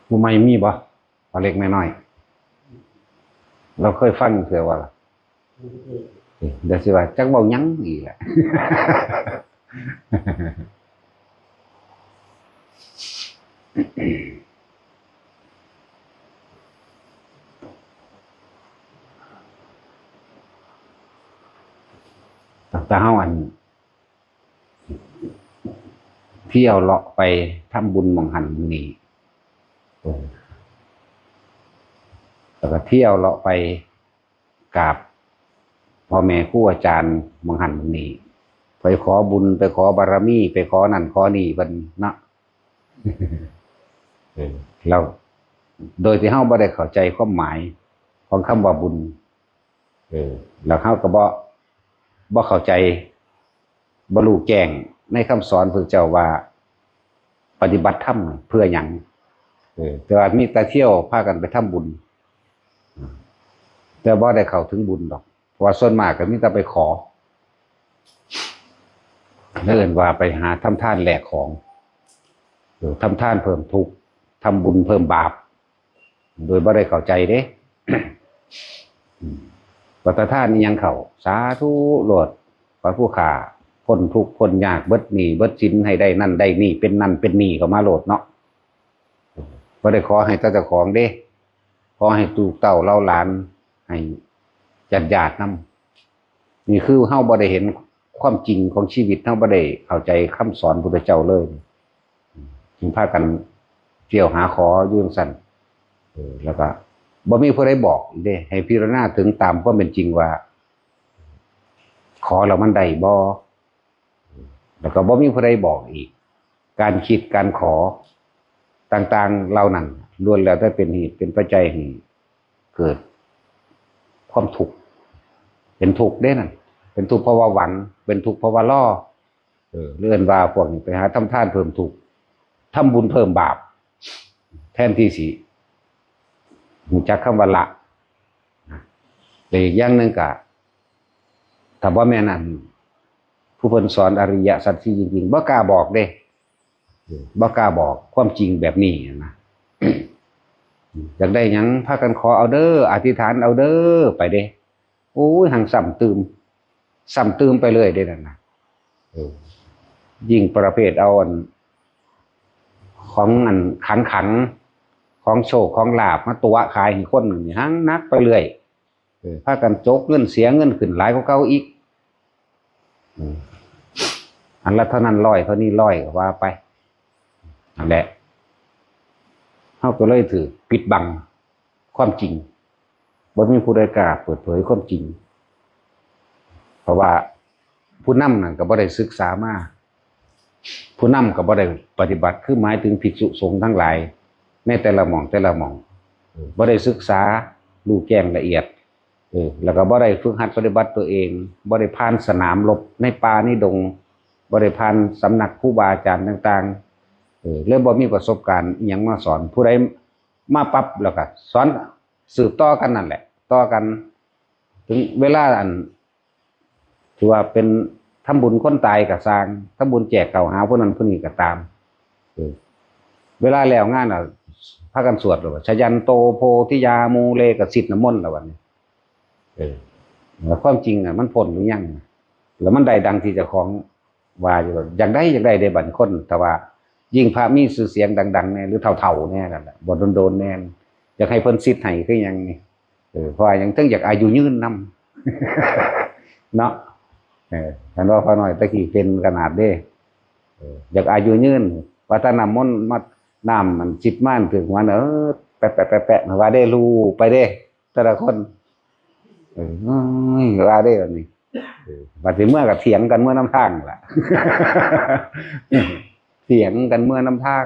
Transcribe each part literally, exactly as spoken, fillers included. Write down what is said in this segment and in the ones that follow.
ผู้ใหม่มีบ่ ปลาเล็กแม่น้อย เราเคยฟังเถื่อว่าล่ะ เดี๋ยวสิว่าจักเว้าหยังอีกแหละ ตั้งแต่เฮาอัน เที่ยวเลาะไปทำบุญหม่องหั้นหม่องนี้ เออ แล้วก็เที่ยวเลาะไปกราบพ่อแม่ครูอาจารย์หม่องหั้นหม่องนี้ ไปขอบุญ ไปขอบารมี ไปขอนั่นขอนี่เพิ่นเนาะ เออ แล้วโดยที่เฮาบ่ได้เข้าใจความหมายของคำว่าบุญ เออ แล้วเฮาก็บ่ บ่เข้าใจ บ่รู้แจ้งในคำสอนพระเจ้าว่า ปฏิบัติธรรมเพื่อหยัง เออ แต่ว่ามีแต่เที่ยวพากันไปทำบุญ แต่บ่ได้เข้าถึงบุญดอก เพราะว่าส่วนมากก็มีแต่ไปขอ เอิ้นว่าไปหาทำทานแลกของ เออ ทำทานเพิ่มทุกข์ ทำบุญเพิ่มบาป โดยบ่ได้เข้าใจเด้ อืม ว่าแต่ทานอิหยังเข้า สาธุโลด ขอให้ผู้ข้าพ้นทุกข์พ้นยาก เบิดหนี้เบิดสิน ให้ได้นั่นได้นี่ เป็นนั่นเป็นนี่เข้ามาโลดเนาะ บ่ได้ขอให้แต่เจ้าของเด้ ขอให้ลูกเต้าเหล่าหลาน ให้ญาติๆนำ นี่คือเฮาบ่ได้เห็นความจริงของชีวิต เฮาบ่ได้เข้าใจคำสอนพุทธเจ้าเลย จึงพากันเที่ยวหาขออยู่จั่งซั้น เออ แล้วก็บ่มีผู้ใดบอกเด้ ให้พิจารณาถึงตามความเป็นจริงว่า ขอแล้วมันได้บ่ แล้วก็บ่มีผู้ใดบอกอีก การคิดการขอต่างๆเหล่านั้น ล้วนแล้วแต่เป็นเหตุเป็นปัจจัยให้เกิดความทุกข์ เป็นทุกข์เด้นั่น เป็นทุกข์เพราะว่าหวัง เป็นทุกข์เพราะว่ารอ เออ เรื่องว่าพวกนี้ไปหาทำทานเพิ่มทุกข์ ทำบุญเพิ่มบาป แทนที่สิรู้จักคำว่าละนะ แต่อีกอย่างหนึ่งก็ ถ้าบ่แม่นอัน ผู้เพิ่นสอนอริยสัจสี่จริงๆ บ่กล้าบอกเด้ เออ บ่กล้าบอกความจริงแบบนี้นะ อยากได้หยังพากันขอเอาเด้อ อธิษฐานเอาเด้อ ไปเด้ โอ้ย หังซ้ำตื่ม ซ้ำตื่มไปเลยเด้นั่นนะ เออ ยิ่งประเภทเอาอัน ของอันขังขัง ของโชคของลาภมาตั๋วขายให้คนนี่หังหนักไปเรื่อย เออ พากันจกเงินเสียเงินขึ้นหลายกว่าเก่าอีก อืม อันละเท่านั้นร้อย เท่านี้ร้อย ก็ว่าไป นั่นแหละ เฮาก็เลยถืกปิดบังความจริง บ่มีผู้ใดกล้าเปิดเผยความจริง เพราะว่าผู้นำนั่นก็บ่ได้ศึกษามา ผู้นำก็บ่ได้ปฏิบัติ คือหมายถึงภิกษุสงฆ์ทั้งหลาย ในแต่ละหม่องแต่ละหม่อง เออ บ่ได้ศึกษารู้แจ้งละเอียด เออ แล้วก็บ่ได้ฝึกหัดปฏิบัติตัวเอง บ่ได้ผ่านสนามรบในป่าในดง บ่ได้ผ่านสำนักครูบาอาจารย์ต่างๆ เออ เลยบ่มีประสบการณ์อิหยังมาสอน ผู้ใดมาปั๊บแล้วก็สอนสืบต่อกันนั่นแหละ ต่อกัน ถึงเวลาอัน ถือว่าเป็นทำบุญคนตายก็ซ่าง ทำบุญแจกข้าวหาผู้นั้นผู้นี้ก็ตาม เออ เวลาแล้วงานน่ะ พากันสวดแล้วว่า ชยันโตโพธิยามูเล ก็สิทธิ์น้ำมนต์แล้ววันนี้ เออ แล้วความจริงน่ะ มันพ้นหรือยัง แล้วมันได้ดังที่เจ้าของว่าอยู่ อยากได้ อยากได้เด้บัดคน แต่ว่ายิ่งพระมีชื่อเสียงดังๆแน่ หรือเฒ่าๆแน่นั่นแหละ บ่โดนๆแน่ อยากให้เพิ่นสิทธิ์ให้คือหยังนี่ เออ เพราะว่าหยัง เทิงอยากอายุยืนนำ เนาะ เออ คันว่าพอน้อยตะกี้เป็นขนาดเด้ เออ อยากอายุยืน ว่าถ้าน้ำมนต์มา น้ำมันสิทธิ์ม่านถึงหัวเนอะ แปะๆๆๆ ว่าเด้ ลูบไปเด้ แต่ละคน เออ ว่าเด้ บัดนี้ เออ บัดนี้เมื่อก็เถียงกันเมื่อนำทางล่ะ เถียงกันเมื่อนำทาง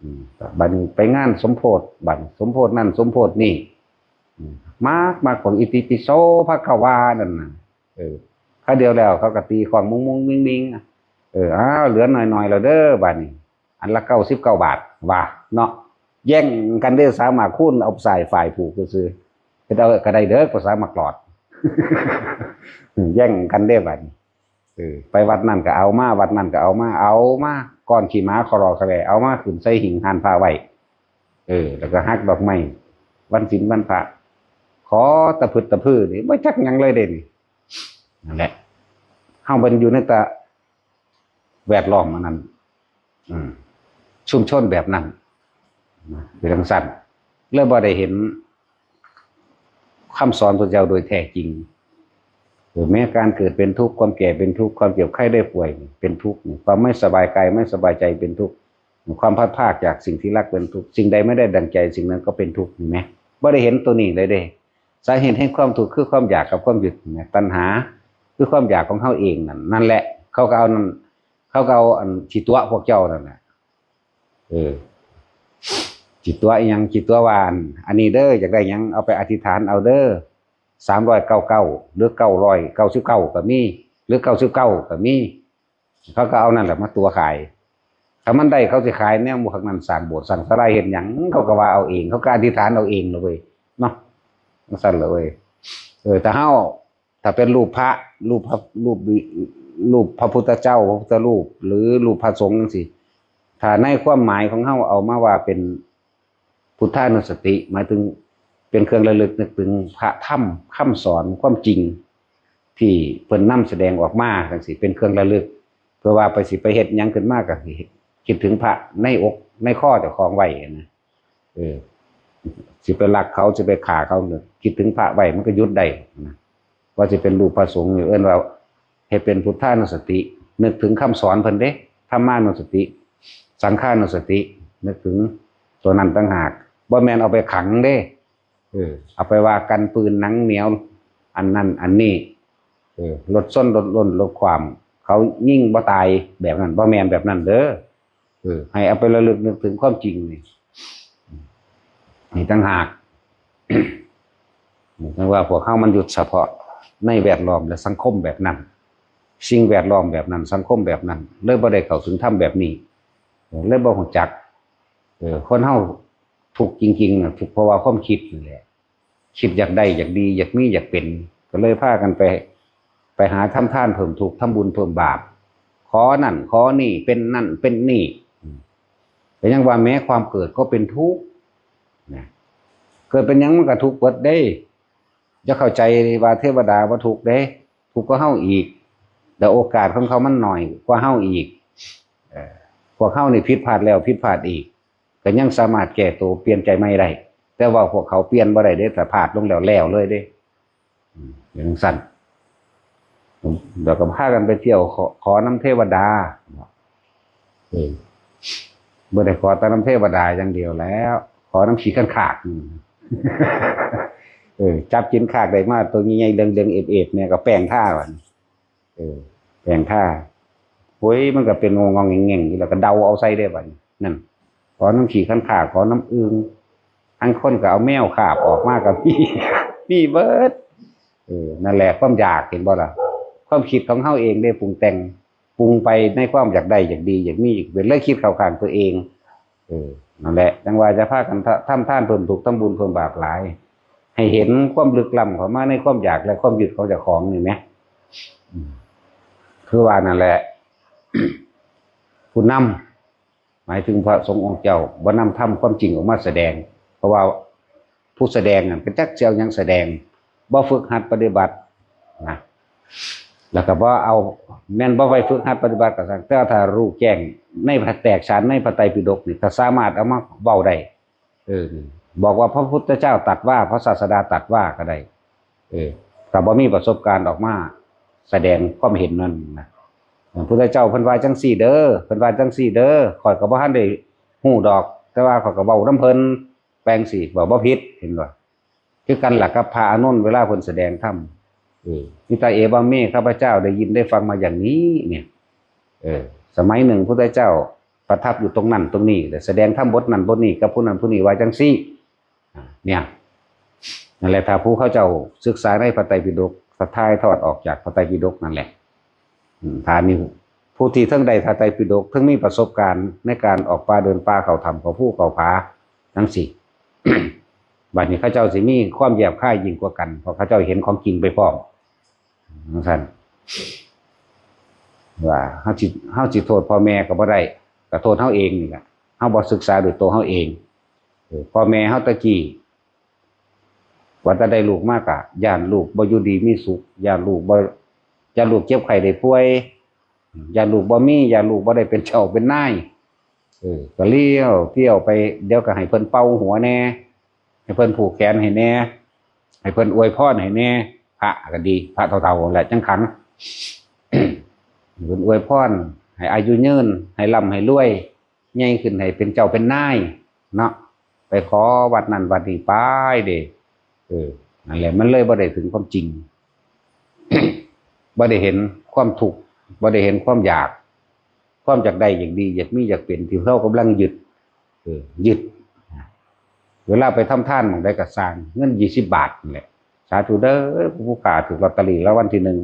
อืม บัดนี้ไปงานสมโภช บัดสมโภชนั่นสมโภชนี่ อืม มาก มากของอิติปิโสภะคะวานั่นน่ะ เออ คราวเดียวแล้วเขาก็ตีของมุ้งมุ้งมิงมิง เออ อ้าว เหลือหน่อยๆแล้วเด้อ บัดนี้ อันละเก้าสิบเก้าบาท ว่า เนาะ แย่งกันได้ สามารถคูณเอาสายฝ่ายผูกซื่อๆ เฮ็ดเอาก็ได้เด้อ ภาษามากรอด แย่งกันได้บัดนี้ เออ ไปวัดนั่นก็เอามา วัดนั่นก็เอามา เอามา ก้อนขี้หมาคลอแคล เอามาขึ้นใส่หิ้งฮ้านพระไว้ เออ แล้วก็หักดอกไม้ วันศีลวันพระ ขอตะพึดตะพื้อนี่ บ่จักหยังเลยเด้นี่ นั่นแหละ เฮามันอยู่ในตะแวดล้อมอันนั้น อืม ชุมชนแบบนั้น นะ เป็นจั่งซั้น เลยบ่ได้เห็นคำสอนพระเจ้าโดยแท้จริง เออ แม้การเกิดเป็นทุกข์ ความแก่เป็นทุกข์ ความเจ็บไข้ได้ป่วยเป็นทุกข์ ความไม่สบายกายไม่สบายใจเป็นทุกข์ ความพลัดพรากจากสิ่งที่รักเป็นทุกข์ สิ่งใดไม่ได้ดังใจสิ่งนั้นก็เป็นทุกข์ เห็นไหม บ่ได้เห็นตัวนี้เลยเด้ สาเหตุแห่งความทุกข์คือความอยากกับความยึด เห็นไหม ตัณหา คือความอยากของเฮาเองนั่น นั่นแหละ เขาก็เอานั่น เขาก็เอาอันขี้ตั๋วพวกเจ้านั่นน่ะ เออ ขี้ตั๋วอิหยัง ขี้ตั๋วว่าอัน อันนี้เด้อ อยากได้หยัง เอาไปอธิษฐานเอาเด้อ สามร้อยเก้าเก้า หรือ เก้าร้อยเก้าสิบเก้า ก็มี หรือ เก้าสิบเก้า ก็มี เขาก็เอานั่นแหละมาตั๋วขาย ถ้ามันได้เขาสิขายแนวหมู่พวกนั้นสร้างโบสถ์สร้างศาลาเฮ็ดหยัง เขาก็ว่าเอาเอง เขาก็อธิษฐานเอาเองเลยเว้ย เนาะ จั่งซั้นเลยเว้ย เออ ถ้าเฮา ถ้าเป็นรูปพระ รูปพระ รูป รูปพระพุทธเจ้า พระพุทธรูป หรือรูปพระสงฆ์จั่งซี้ ถ้าในความหมายของเฮาเอามาว่าเป็นพุทธานุสติ หมายถึงเป็นเครื่องระลึกนึกถึงพระธรรมคำสอนความจริง ที่เพิ่นนำแสดงออกมาจั่งซี้ เป็นเครื่องระลึก เพื่อว่าไปสิไปเฮ็ดหยังขึ้นมาก็สิคิดถึงพระในอกในคอเจ้าของไว้นะ เออ สิไปลักเขา สิไปฆ่าเขาเนี่ย คิดถึงพระไว้มันก็หยุดได้นะ ว่าสิเป็นรูปพระสงฆ์นี่เอิ้นว่าให้เป็นพุทธานุสติ นึกถึงคำสอนเพิ่นเด้ ธรรมานุสติ สังฆานุสติ นึกถึงตัวนั้นต่างหาก บ่แม่นเอาไปขังเด้ เออ เอาไปว่ากันปืนหนังเหนียว อันนั้นอันนี้ เออ รถชนรถล้มรถคว่ำ เขายิงบ่ตายแบบนั้น บ่แม่นแบบนั้นเด้อ เออ ให้เอาไประลึกนึกถึงความจริงนี่ นี่ต่างหาก นี่จั่งว่าพวกเฮามันหยุดเฉพาะในแวดล้อมและสังคมแบบนั้น สิ่งแวดล้อมแบบนั้น สังคมแบบนั้น เลยบ่ได้เข้าถึงธรรมแบบนี้ เออ เลยบ่รู้จัก เออ คนเฮาทุกข์จริงๆน่ะ ทุกข์เพราะว่าความคิดนี่แหละ คิดอยากได้ อยากดี อยากมี อยากเป็น ก็เลยพากันไป ไปหาทำทานเพิ่มทุกข์ ทำบุญเพิ่มบาป ขอนั่นขอนี่ เป็นนั่นเป็นนี่ อืม แต่ยังว่าแม้ความเกิดก็เป็นทุกข์นะ เกิดเป็นหยังมันก็ทุกข์เบิดเด้ อย่าเข้าใจว่าเทวดาบ่ทุกข์เด้ ทุกข์กว่าเฮาอีก แต่โอกาสของเขามันน้อยกว่าเฮาอีก เอ่อ พวกเฮานี่ผิดพลาดแล้วผิดพลาดอีก ก็ยังสามารถแก้ตัวเปลี่ยนใจใหม่ได้ แต่ว่าพวกเขาเปลี่ยนบ่ได้เด้ ถ้าพลาดลงแล้ว แล้วเลยเด้ อืม อย่างซั่น เดี๋ยวก็พากันไปเที่ยวขอ ขอนำเทวดา เออ บ่ได้ขอแต่นำเทวดาอย่างเดียวแล้ว ขอนำขี้คันคาก อืม เออ จับกินคากได้มาตัวใหญ่ๆ เหลืองๆ เอฟๆ เนี่ยก็แป้งทาบัดนี้ เออ แป้งทา โอ้ย มันก็เป็นงองๆ แง่งๆ อยู่ แล้วก็เดาเอาใส่ได้บัดนี้ นั่น ขอนำขี้คันคาก ขอนำอึ่ง อันคนก็เอาแมวคาบออกมาก็มี มีเบิด เออ นั่นแหละความอยาก เห็นบ่ล่ะ ความคิดของเฮาเองได้ปรุงแต่ง ปรุงไปในความอยากได้ อยากดี อยากมี อยากเป็น เลยคิดเข้าข้างตัวเอง เออ นั่นแหละ จั่งว่าจะพากันทะ ทำทานเพิ่มทุกข์ ทำบุญเพิ่มบาปหลาย ให้เห็นความลึกล้ำเข้ามาในความอยากและความยึดของเจ้าของนี่แหม อืม คือว่านั่นแหละ ผู้นำ หมายถึงพระสงฆ์องค์เจ้า บ่นำธรรมความจริงออกมาแสดง เพราะว่าผู้แสดงนั่นก็จักสิเอาหยังแสดง บ่ฝึกหัดปฏิบัตินะ แล้วก็บ่เอา แม่นบ่ไปฝึกหัดปฏิบัติก็ช่าง แต่ว่าถ้ารู้แจ้งในพระ แตกฉานในพระไตรปิฎกนี่ ก็สามารถเอามาเว้าได้ เออ บอกว่าพระพุทธเจ้าตรัสว่า พระศาสดาตรัสว่าก็ได้ เออ แต่บ่มีประสบการณ์ออกมาแสดงความเห็นนั่นนะ พระพุทธเจ้าเพิ่นว่าจั่งซี้เด้อ เพิ่นว่าจั่งซี้เด้อ ข้อยก็บ่ทันได้ฮู้ดอก แต่ว่าข้อยก็เว้านำเพิ่น แปลงซี้ เว้าบ่ผิด เห็นบ่ คือกันล่ะกับพระอานนท์เวลาเพิ่นแสดงธรรม เออ มิตาเอวังเม ข้าพเจ้าได้ยินได้ฟังมาอย่างนี้ เนี่ย เออ สมัยหนึ่งพุทธเจ้าประทับอยู่ตรงนั้นตรงนี้ แล้วแสดงธรรมบทนั้นบทนี้กับผู้นั้นผู้นี้ว่าจั่งซี้ อ่า เนี่ย นั่นแหละ ถ้าผู้เขาเจ้าศึกษาในพระไตรปิฎก ถ่ายทอดออกจากพระไตรปิฎกนั่นแหละ อืม ถ้านี่ ผู้ที่เทิงได้พระไตรปิฎก เทิงมีประสบการณ์ในการออกป่าเดินป่า เข้าถ้ำเข้าภูเข้าผา จั่งซี้ บัดนี้เขาเจ้าสิมีความแยบคายยิ่งกว่ากัน เพราะเขาเจ้าเห็นของจริงไปพร้อม จั่งซั้น ว่าเฮาสิ เฮาสิโทษพ่อแม่ก็บ่ได้ ก็โทษเฮาเองนี่แหละ เฮาบ่ศึกษาด้วยตัวเฮาเอง เออ พ่อแม่เฮาตะกี้ ว่าแต่ได้ลูกมากะย้านลูกบ่อยู่ดีมีสุข ย้านลูกบ่ ย้านลูกเจ็บไข้ได้ป่วย ย้านลูกบ่มี ย้านลูกบ่ได้เป็นเจ้าเป็นนาย เออ ก็เลี้ยวเตี้ยวไป เดี๋ยวก็ให้เพิ่นเป่าหัวแหน่ ให้เพิ่นผูกแขนให้แหน่ ให้เพิ่นอวยพรให้แหน่ พระก็ดี พระเฒ่าๆแหละจั่งขัน เพิ่นอวยพร ให้อายุยืน ให้ร่ำให้รวย ใหญ่ขึ้นให้เป็นเจ้าเป็นนาย เนาะ ไปขอวัดนั่นวัดนี้ไปเด้ เออ นั่นแหละ มันเลยบ่ได้ถึงความจริง บ่ได้เห็นความทุกข์ บ่ได้เห็นความอยาก ความอยากได้อยากดี อยากมีอยากเป็น ที่เฮากำลังยึด เออ ยึด เวลาไปทำทานหม่องใดก็ซ่าง เงินยี่สิบบาทนี่แหละ สาธุเด้อ ผู้ข้าถืกลอตเตอรี่รางวัลที่หนึ่ง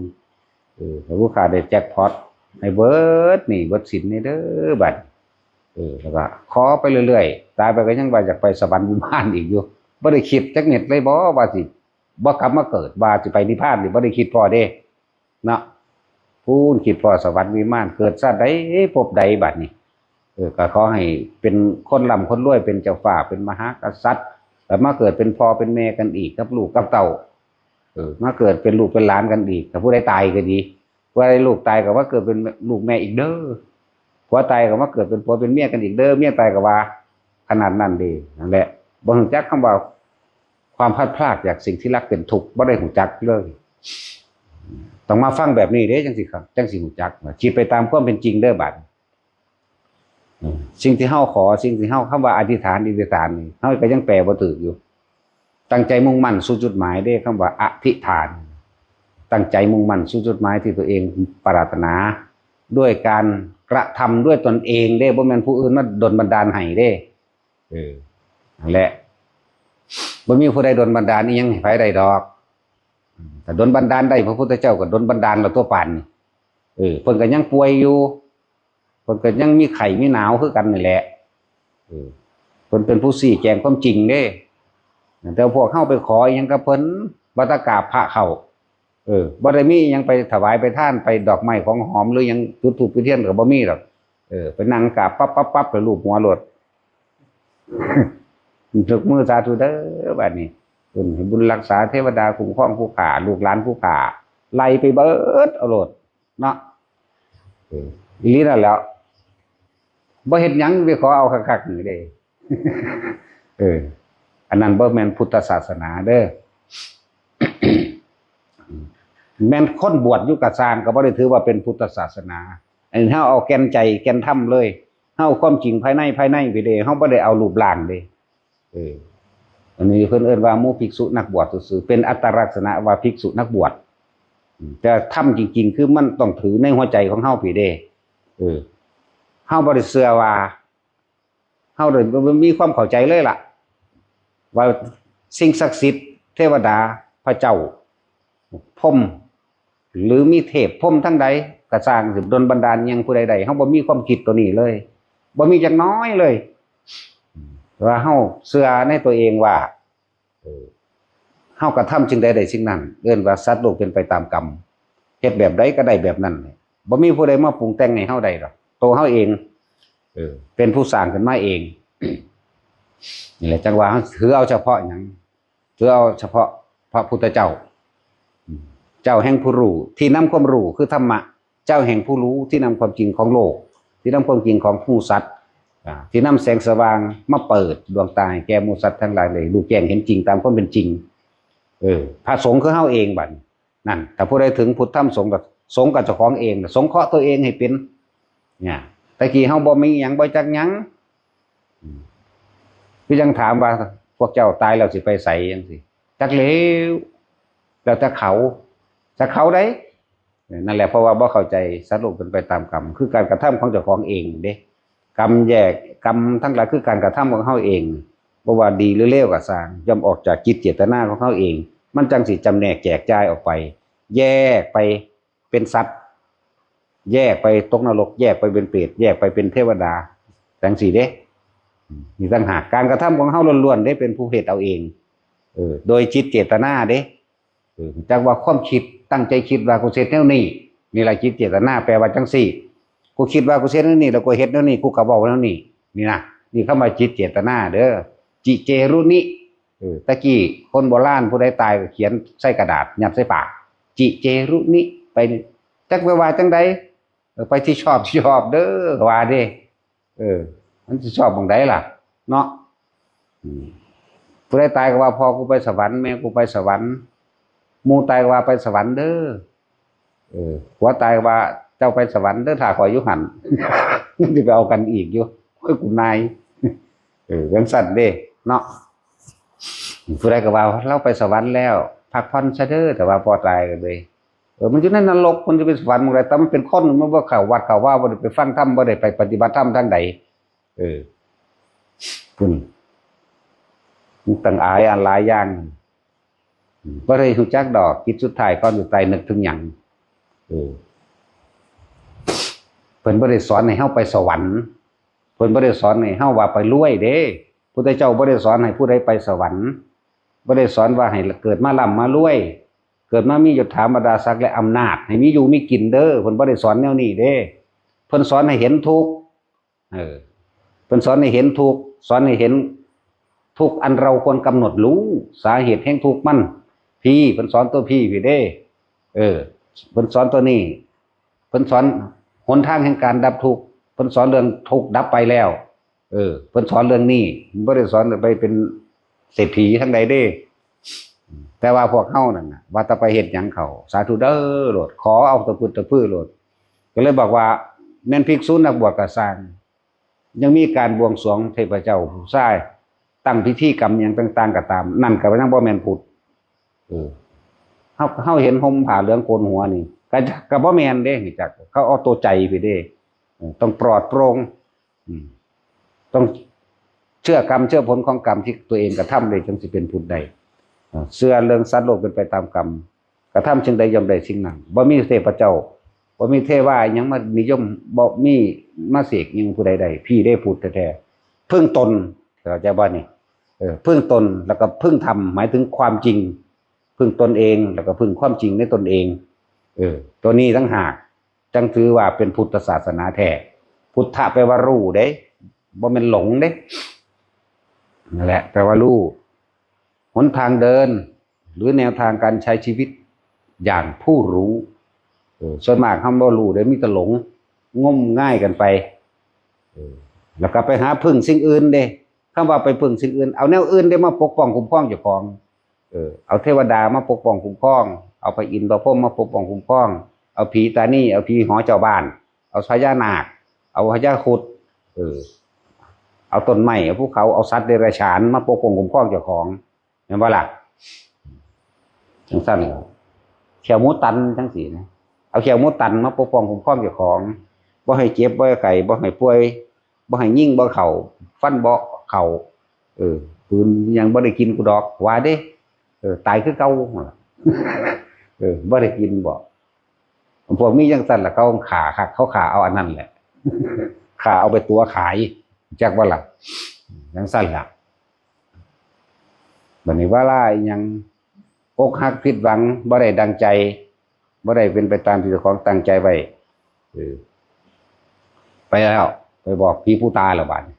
เออ ผู้ข้าได้แจ็คพอต ให้เบิดหนี้เบิดสินนี่เด้อ บัด เออ แล้วก็ขอไปเรื่อยๆ ตายไปก็ยังว่าอยากไปสวรรค์วิมานอีกอยู่ บ่ได้คิดจักเม็ดเลยบ่ ว่าสิบ่กลับมาเกิด ว่าสิไปนิพพานนี่ บ่ได้คิดพ้อเด้ เนาะ พู้นคิดพ้อสวรรค์วิมาน เกิดชาติใดภพใดบัดนี้ เออ ก็ขอให้เป็นคนร่ำคนรวย เป็นเจ้าฟ้า เป็นมหากษัตริย์ แล้วมาเกิดเป็นพ่อเป็นแม่กันอีกกับลูกกับเต้า เออ มาเกิดเป็นลูกเป็นหลานกันอีก ถ้าผู้ใดตายก็ดี ผู้ใดลูกตายก็มาเกิดเป็นลูกแม่อีกเด้อ ผัวตายก็มาเกิดเป็นผัวเป็นเมียกันอีกเด้อ เมียตายก็ว่า ขนาดนั้นเด้ นั่นแหละ บ่ฮู้จักคำว่า ความพลัดพรากจากสิ่งที่รักเป็นทุกข์ บ่ได้ฮู้จักเลย ต้องมาฟังแบบนี้เด้ จั่งสิครับ จั่งสิฮู้จัก คิดไปตามความเป็นจริงเด้อบัด อืม สิ่งที่เฮาขอ สิ่งที่เฮา คำว่าอธิษฐาน อธิษฐานนี่ เฮาก็ยังแปลบ่ถูกอยู่ ตั้งใจมุ่งมั่นสู่จุดหมายเด้ คำว่าอธิษฐาน ตั้งใจมุ่งมั่นสู่จุดหมายที่ตัวเองปรารถนา ด้วยการกระทำด้วยตนเองเด้ บ่แม่นผู้อื่นมาดลบันดาลให้เด้ เออ นั่นแหละ บ่มีผู้ใดดลบันดาลอิหยังให้ไผได้ดอก อืม ถ้าดลบันดาลได้ พระพุทธเจ้าก็ดลบันดาลแล้วตัวปานนี้ เออ เพิ่นก็ยังป่วยอยู่ เพิ่นก็ยังมีไข้มีหนาวคือกันนี่แหละ เออ เพิ่นเป็นผู้ชี้แจงความจริงเด้ แต่พวกเฮาไปขออิหยังกับเพิ่น บ่ตะกราบพระเข้า เออ บ่ได้มีอิหยังไปถวายไปทาน ไปดอกไม้ของหอมหรือหยัง จุดธูปจุดเทียนก็บ่มีดอก เออ ไปนั่งกราบปั๊บปั๊บปั๊บ ไปลูบหัวโลด ยกมือสาธุเด้อ บัดนี้ เพิ่นให้บุญรักษา เทวดาคุ้มครองผู้ข้า ลูกหลานผู้ข้า ไล่ไปเบิดเอาโลด เนาะ เออ อีหลีนั่นแหล้ว บ่เฮ็ดหยัง ไปขอเอาคักๆนี่เด้ เออ อันนั้นบ่แม่นพุทธศาสนาเด้อ แม่นคนบวชอยู่กะซ่าง ก็บ่ได้ถือว่าเป็นพุทธศาสนา อันนี้เฮาเอาแก่นใจแก่นธรรมเลย เฮาเอาความจริงภายใน ภายในไปเด้ เฮาบ่ได้เอารูปร่างเด้ เออ อันนี้เพิ่นเอิ้นว่าหมู่ภิกษุนักบวชซื่อๆ เป็นอัตลักษณะว่าภิกษุนักบวช อืม แต่ธรรมจริงๆ คือมันต้องถือในหัวใจของเฮาพี้เด้ เออ เฮาบ่ได้เชื่อว่า เฮาได้มีความเข้าใจเลยล่ะ ว่าสิ่งศักดิ์สิทธิ์ เทวดา พระเจ้า พรหม หรือมีเทพพรหมทั้งใดก็ซ่าง สิดลบันดาลหยังผู้ใดได้ เฮาบ่มีความคิดตัวนี้เลย บ่มีจักน้อยเลย ว่าเฮาเชื่อในตัวเองว่า เออ เฮากระทำสิ่งใดได้สิ่งนั้น เอิ้นว่าสัตว์โลกเป็นไปตามกรรม เฮ็ดแบบใดก็ได้แบบนั้น บ่มีผู้ใดมาปรุงแต่งให้เฮาได้ดอก ตัวเฮาเอง เออ เป็นผู้สร้างขึ้นมาเอง นี่แหละจั่งว่าเฮาถือเอาเฉพาะหยัง ถือเอาเฉพาะพระพุทธเจ้า อืม เจ้าแห่งผู้รู้ ที่นำความรู้คือธรรมะ เจ้าแห่งผู้รู้ ที่นำความจริงของโลก ที่นำความจริงของหมู่สัตว์ อ่า ที่นำแสงสว่างมาเปิดดวงตาให้แก่หมู่สัตว์ทั้งหลายเลย รู้แจ้งเห็นจริงตามความเป็นจริง เออ พระสงฆ์คือเฮาเองบัดนี้ นั่น ถ้าผู้ใดถึงพุทธธรรมสงฆ์ก็ สงฆ์ก็เจ้าของเอง สงเคราะห์ตัวเองให้เป็น เนี่ย แต่กี้เฮาบ่มีหยัง บ่จักหยัง อืม คือยังถามว่า พวกเจ้าตายแล้วสิไปไสจั่งซี้ จักแล้ว แล้วแต่เขา จักเขาใด นั่นแหละ เพราะว่าบ่เข้าใจ สัตว์โลกเป็นไปตามกรรม คือการกระทำของเจ้าของเองเด้ กรรมแยก กรรมทั้งหลายคือการกระทำของเฮาเอง บ่ว่าดีหรือเลวก็ซ่าง ย่อมออกจากจิตเจตนาของเฮาเอง มันจั่งสิจำแนกแจกจ่ายออกไป แยกไปเป็นสัตว์ แยกไปตกนรก แยกไปเป็นเปรต แยกไปเป็นเทวดา จั่งซี้เด้ นี่ต่างหาก การกระทำของเฮาล้วนๆเด้ เป็นผู้เฮ็ดเอาเอง เออ โดยจิตเจตนาเด้ เออ จักว่าความคิด ตั้งใจคิดว่ากูสิเฮ็ดแนวนี้ นี่ล่ะจิตเจตนา แปลว่าจั่งซี้ กูคิดว่ากูเสียแนวนี้แล้วกูเฮ็ดแนวนี้ กูก็เว้าแนวนี้ นี่นะ นี่คำว่าจิตเจตนาเด้อ จิเจรุนิ เออ ตะกี้คนโบราณผู้ใดตายก็เขียนใส่กระดาษยัดใส่ปาก จิเจรุนิ ไปนี่ จักไปว่าจังใด เออ ไปที่ชอบที่ชอบเด้อ ว่าเด้ เออ มันสิชอบหม่องใดล่ะ เนาะ อืม ผู้ใดตายก็ว่าพ่อกูไปสวรรค์ แม่กูไปสวรรค์ หมู่ตายก็ว่าไปสวรรค์เด้อ เออ ผัวตายก็ว่าเจ้าไปสวรรค์เด้อ ถ้าข้อยอยู่หั่น มันสิไปเอากันอีกอยู่ โอ้ย กูนาย เออ จั่งซั้นเด้ เนาะ ผู้ใดก็ว่าลาวไปสวรรค์แล้ว พักผ่อนซะเด้อ แต่ว่าพ่อตายก็เลย เออ มันอยู่ในนรก มันจะไปสวรรค์หม่องใด แต่มันเป็นคน มันบ่เข้าวัดเข้าวา บ่ได้ไปฟังธรรม บ่ได้ไปปฏิบัติธรรมทางใด เออ พุ้น มันตั้งอายอันหลายอย่าง อืม บ่ได้รู้จักดอก จิตสุดท้ายก่อนสิตายนึกถึงหยัง เออ เพิ่นบ่ได้สอนให้เฮาไปสวรรค์ เพิ่นบ่ได้สอนให้เฮาว่าไปรวยเด้ พุทธเจ้าบ่ได้สอนให้ผู้ใดไปสวรรค์ บ่ได้สอนว่าให้เกิดมาร่ำมารวย เกิดมามียศถาบรรดาศักดิ์และอำนาจ ให้มีอยู่มีกินเด้อ เพิ่นบ่ได้สอนแนวนี้เด้ เพิ่นสอนให้เห็นทุกข์ เออ เพิ่นสอนให้เห็นทุกข์ สอนให้เห็นทุกข์อันเราควรกำหนดรู้ สาเหตุแห่งทุกข์มัน พี้ เพิ่นสอนตัวพี้พี้เด้ เออ เพิ่นสอนตัวนี้ เพิ่นสอนหนทางแห่งการดับทุกข์ เพิ่นสอนเรื่องทุกข์ดับไปแล้ว เออ เพิ่นสอนเรื่องนี้ บ่ได้สอนไปเป็นเศรษฐีทางใดเด้ แต่ว่าพวกเฮานั่นน่ะ ว่าแต่ไปเฮ็ดหยังเขา สาธุเด้อโลด ขอเอาตะพึดตะพือโลด ก็เลยบอกว่า แม่นภิกษุนักบวชก็ซ่าง ยังมีการบวงสรวงเทพเจ้าผู้ชาย ตั้งพิธีกรรมหยังต่างๆ ก็ตาม นั่นก็ยังบ่แม่นพุทธ เออ เฮา เฮาเห็นห่มผ้าเหลืองโกนหัวนี่ ก็จะ ก็บ่แม่นเด้ จัก เขาเอาตัวใจไปเด้ เออ ต้องปลอดโปร่ง อืม ต้องเชื่อกรรม เชื่อผลของกรรมที่ตัวเองกระทำเลย จึงสิเป็นพุทธได้ เออ เชื่อเรื่องสัตว์โลกเป็นไปตามกรรม กระทำสิ่งใดย่อมได้สิ่งนั้น บ่มีเทพเจ้า บ่มีเทวาหยังมานิยม บ่มีมาเสกหยังผู้ใดได้ พี้เด้พุทธแท้ๆ พึ่งตน เข้าใจบ่นี่ เออ พึ่งตน แล้วก็พึ่งธรรม หมายถึงความจริง พึ่งตนเอง แล้วก็พึ่งความจริงในตนเอง เออ ตัวนี้ต่างหาก จั่งถือว่าเป็นพุทธศาสนาแท้ พุทธะแปลว่ารู้เด้ บ่แม่นหลงเด้ นั่นแหละ แปลว่ารู้ หนทางเดิน หรือแนวทางการใช้ชีวิตอย่างผู้รู้ เออ ส่วนมากเฮาบ่รู้เด้ มีแต่หลง งมงายกันไป เออ แล้วก็ไปหาพึ่งสิ่งอื่นเด้ คำว่าไปพึ่งสิ่งอื่น เอาแนวอื่นเด้มาปกป้องคุ้มครองเจ้าของ เออ เอาเทวดามาปกป้องคุ้มครอง เอาพระอินทร์พระพรหมมาปกป้องคุ้มครอง เอาผีตานี เอาผีหอเจ้าบ้าน เอาพญานาค เอาพญาครุฑ เออ เอาต้นไม้ เอาภูเขา เอาสัตว์เดรัจฉานมาปกป้องคุ้มครองเจ้าของ แม่นบ่ล่ะ จั่งซั้นล่ะ แข้วหมูตันจั่งซี้นะ เอาแข้วหมูตันมาปกป้องคุ้มครองเจ้าของ บ่ให้เจ็บ บ่ให้ไข้ บ่ให้ป่วย บ่ให้ยิงบ่เข้า ฟันบ่เข้า เออ ปืนยังบ่ได้กินกูดอก ว่าเด้ เออ ตายคือเก่า เออ บ่ได้กินบ่ พวกมีจั่งซั้นล่ะ เขาฆ่าคัก เขาฆ่าเอาอันนั้นแหละ ฆ่าเอาไปตั๋วขาย จักบ่ล่ะ จั่งซั้นล่ะ บัดนี้เวลาอิหยัง อกหักผิดหวัง บ่ได้ดังใจ บ่ได้เป็นไปตามที่เจ้าของตั้งใจไว้ เออ ไปแล้ว ไปบอกผีผู้ตาแล้วบัดนี้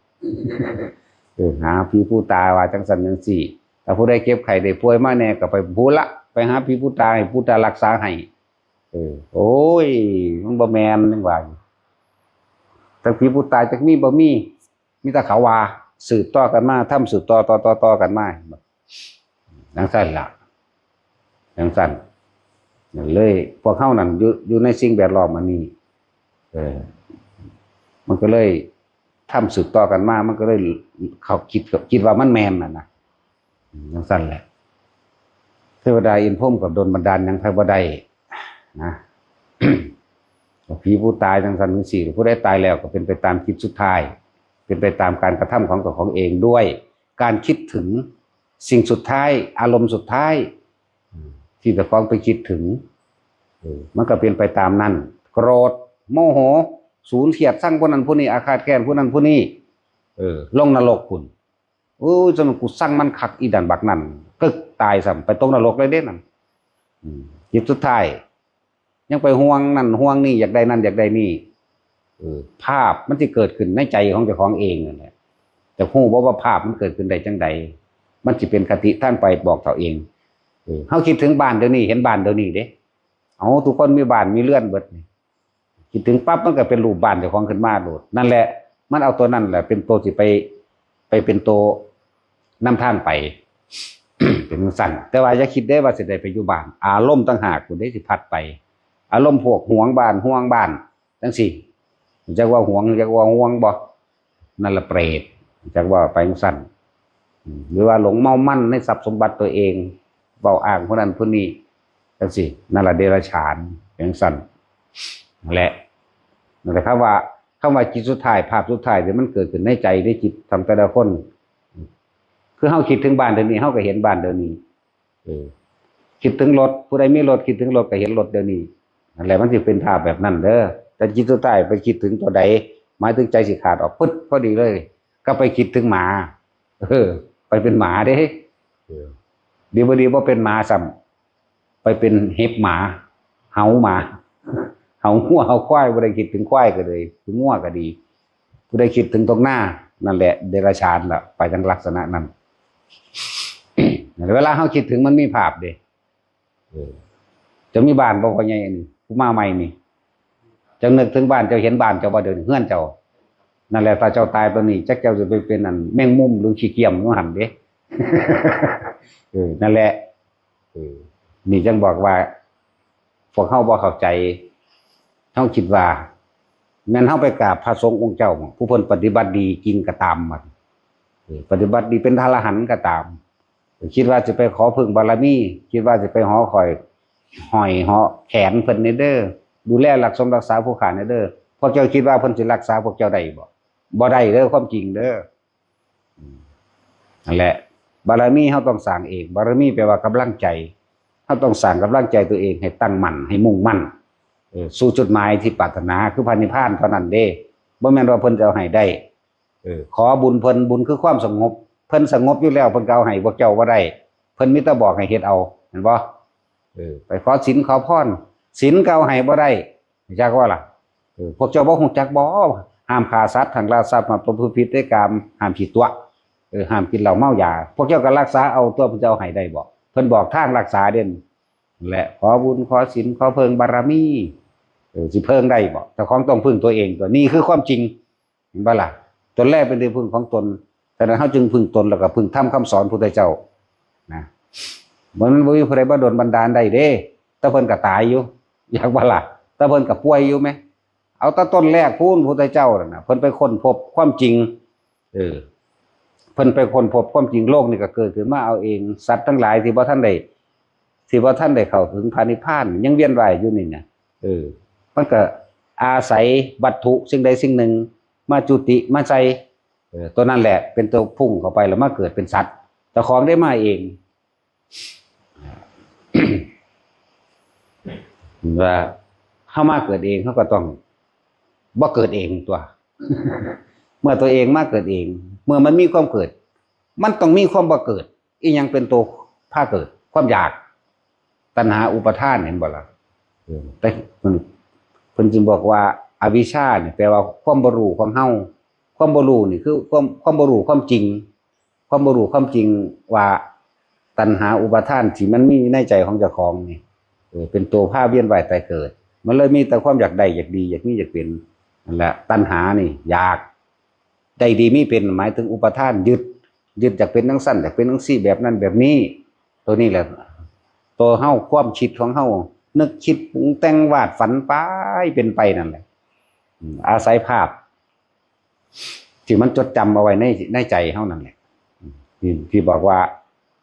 เออ หาผีผู้ตาว่าจั่งซั้นจั่งซี้ ถ้าผู้ใดเจ็บไข้ได้ป่วยมาแน่ก็ไปพู้นละ ไปหาผีผู้ตา ให้ผู้ตารักษาให้ เออ โอ้ย มันบ่แม่นจั่งว่า จักผีผู้ตาจักมีบ่มี มีแต่เขาว่า สืบต่อกันมา ทำสืบต่อ ต่อ ต่อ ต่อกันมา จั่งซั้นล่ะ จั่งซั้น นั่นเลย พวกเฮานั่นอยู่ อยู่ในสิ่งแวดล้อมอันนี้ เออ มันก็เลยทำสืบต่อกันมา มันก็เลยเขาคิด คิดว่ามันแม่นน่ะนะ จั่งซั้นแหละ เทวดาอินทร์พรหมก็ดลบันดาลหยังไผบ่ได้นะ ผีผู้ตายจั่งซั้นจั่งซี้ ผู้ใดตายแล้วก็เป็นไปตามจิตสุดท้าย เป็นไปตามการกระทำของเจ้าของเองด้วย การคิดถึงสิ่งสุดท้าย อารมณ์สุดท้าย ที่เจ้าของไปคิดถึง เออ มันก็เป็นไปตามนั้น โกรธ โมโห สูญเกลียดชังผู้นั้นผู้นี้ อาฆาตแค้นผู้นั้นผู้นี้ เออ ลงนรกพุ้น โอ้ย จั่งกูชังมันคักอีนั่นบักนั่น กึกตายซ้ำ ไปตกนรกเลยเด้นั่น อืม จิตสุดท้าย ยังไปห่วงนั่นห่วงนี่ อยากได้นั่นอยากได้นี่ เออ ภาพมันสิเกิดขึ้นในใจของเจ้าของเองนั่นแหละ แต่ฮู้บ่ว่าภาพมันเกิดขึ้นได้จังใด มันสิเป็นคติทางไปบอกเจ้าเอง เออ เฮาคิดถึงบ้านเดี๋ยวนี้ เห็นบ้านเดี๋ยวนี้เด้ เอา ทุกคนมีบ้านมีเรือนเบิดนี่ คิดถึงปั๊บมันก็เป็นรูปบ้านเจ้าของขึ้นมาโลด นั่นแหละ มันเอาตัวนั่นแหละเป็นตัวสิไป ไปเป็นตัวนำทางไป เป็นจั่งซั่น แต่ว่าอย่าคิดเด้ว่าสิได้ไปอยู่บ้าน อารมณ์ต่างหากพุ้นเด้สิพัดไป อารมณ์พวกหวงบ้าน ห่วงบ้าน จั่งซี้ จักว่าหวง จักว่าห่วงบ่ นั่นละเปรต จักว่าไปจั่งซั่น อืม หรือว่าหลงเมามั่นในทรัพย์สมบัติตัวเอง เว้าอ้างผู้นั้นผู้นี้ จั่งซี้ นั่นละเดรัจฉาน เป็นจั่งซั่น นั่นแหละ นั่นแหละครับว่า คำว่าจิตสุดท้าย ภาพสุดท้ายที่มันเกิดขึ้นในใจในจิตของแต่ละคน คือเฮาคิดถึงบ้านเดี๋ยวนี้ เฮาก็เห็นบ้านเดี๋ยวนี้ เออ คิดถึงรถ ผู้ใดมีรถ คิดถึงรถก็เห็นรถเดี๋ยวนี้ นั่นแหละ มันสิเป็นภาพแบบนั้นเด้อ แต่จิตสุดท้ายไปคิดถึงตัวใด หมายถึงใจสิขาดออกปึ๊ดพอดีเลย ก็ไปคิดถึงหมา เออ ไปเป็นหมาเด้ เออ ดีบ่ดีบ่เป็นหมาซ้ำ ไปเป็นเห็บหมา เห่าหมา เห่างัว เห่าควาย บ่ได้คิดถึงควายก็เลย ถึงงัวก็ดี ผู้ใดคิดถึงตรงหน้า นั่นแหละ เดรัจฉานละ ไปทางลักษณะนั้น เวลาเฮาคิดถึงมันมีภาพเด้ เออ จะมีบ้านบ่ พ่อใหญ่อันนี้ ผู้มาใหม่นี่ เจ้านึกถึงบ้าน เจ้าเห็นบ้านเจ้าบ่ เดี๋ยวนี้เฮือนเจ้า นั่นแหละ ถ้าเจ้าตายไปนี่ จักเจ้าสิไปเป็นอันแมงมุมหรือขี้เกียมอยู่หั่นเด้ เออ นั่นแหละ เออ นี่จั่งบอกว่า พวกเฮาบ่เข้าใจ เฮาคิดว่า แม่นเฮาไปกราบพระสงฆ์องค์เจ้า ผู้เพิ่นปฏิบัติดีจริงก็ตามมัน เออ ปฏิบัติดีเป็นพระอรหันต์ก็ตาม คิดว่าสิไปขอพึ่งบารมี คิดว่าสิไปหอคอย ห้อยหอแขนเพิ่นแหน่เด้อ ดูแลรักสมรักษาผู้ข้าแหน่เด้อ พวกเจ้าคิดว่าเพิ่นสิรักษาพวกเจ้าได้บ่ บ่ได้เด้อ ความจริงเด้อ อืม นั่นแหละ บารมีเฮาต้องสร้างเอง บารมีแปลว่ากำลังใจ เฮาต้องสร้างกำลังใจตัวเองให้ตั้งมั่น ให้มุ่งมั่น เออ สู่จุดหมายที่ปรารถนา คือพระนิพพานเท่านั้นเด้ บ่แม่นว่าเพิ่นจะเอาให้ได้ เออ ขอบุญเพิ่น บุญคือความสงบ เพิ่นสงบอยู่แล้ว เพิ่นก็เอาให้พวกเจ้าบ่ได้ เพิ่นมีแต่บอกให้เฮ็ดเอา เห็นบ่ เออ ไปขอศีลขอพร ศีลก็เอาให้บ่ได้ จักว่าล่ะ เออ พวกเจ้าบ่ฮู้จักบ่ ห้ามฆ่าสัตว์ ห้ามลักทรัพย์ ห้ามประพฤติผิดในกาม ห้ามขี้ตั๋วะ เออ ห้ามกินเหล้าเมายา พวกเจ้าก็รักษาเอาตัว เพิ่นจะเอาให้ได้บ่ เพิ่นบอกทางรักษาเด่น และขอบุญขอศีลขอเพิ่งบารมี เออ สิเพิ่งได้บ่ เจ้าของต้องพึ่งตัวเอง ตัวนี้คือความจริง เห็นบ่ล่ะ ตนแรกเป็นที่พึ่งของตน ฉะนั้นเฮาจึงพึ่งตน แล้วก็พึ่งธรรมคำสอนพุทธเจ้า นะ มันบ่มีผู้ใดมาดลบันดาลได้เด้ แต่เพิ่นก็ตายอยู่ อยากบ่ล่ะ แต่เพิ่นก็ป่วยอยู่แหม เอาแต่ต้นแรกพู้นพุทธเจ้านั่นน่ะ เพิ่นไปค้นพบความจริง เออ เพิ่นไปค้นพบความจริง โลกนี่ก็เกิดขึ้นมาเอาเอง สัตว์ทั้งหลายที่บ่ทันได้ ที่บ่ทันได้เข้าถึงพระนิพพาน ยังเวียนว่ายอยู่นี่นะ เออ มันก็อาศัยวัตถุสิ่งใดสิ่งหนึ่งมาจุติมาใส่ เออ ตัวนั้นแหละเป็นตัวพุ่งเข้าไปแล้วมาเกิดเป็นสัตว์ เจ้าของได้มาเอง ว่าเฮามาเกิดเอง เฮาก็ต้องบ่เกิดเองตัว เมื่อตัวเองมาเกิดเอง เมื่อมันมีความเกิด มันต้องมีความบ่เกิด อีหยังเป็นตัวพาเกิด ความอยาก ตัณหาอุปาทาน เห็นบ่ล่ะ เออ แต่เพิ่น เพิ่นจึงบอกว่าอวิชชาเนี่ยแปลว่าความบ่รู้ของเฮา ความบ่รู้นี่คือความ ความบ่รู้ความจริง ความบ่รู้ความจริงว่าตัณหาอุปาทานที่มันมีในใจของเจ้าของนี่ เออ เป็นตัวพาเวียนว่ายตายเกิด มันเลยมีแต่ความอยากได้ อยากดี อยากมี อยากเป็น นั่นแหละ ตัณหานี่อยากได้ดีมีเป็น หมายถึงอุปาทาน ยึด ยึดอยากเป็นจั่งซั่น อยากเป็นจั่งซี่ แบบนั้นแบบนี้ ตัวนี้แหละ ตัวเฮา ความคิดของเฮา นึกคิดปรุงแต่งวาดฝันไป เป็นไปนั่นแหละ อืม อาศัยภาพ ที่มันจดจำเอาไว้ใน ในใจเฮานั่นแหละ อืม ที่ ที่บอกว่า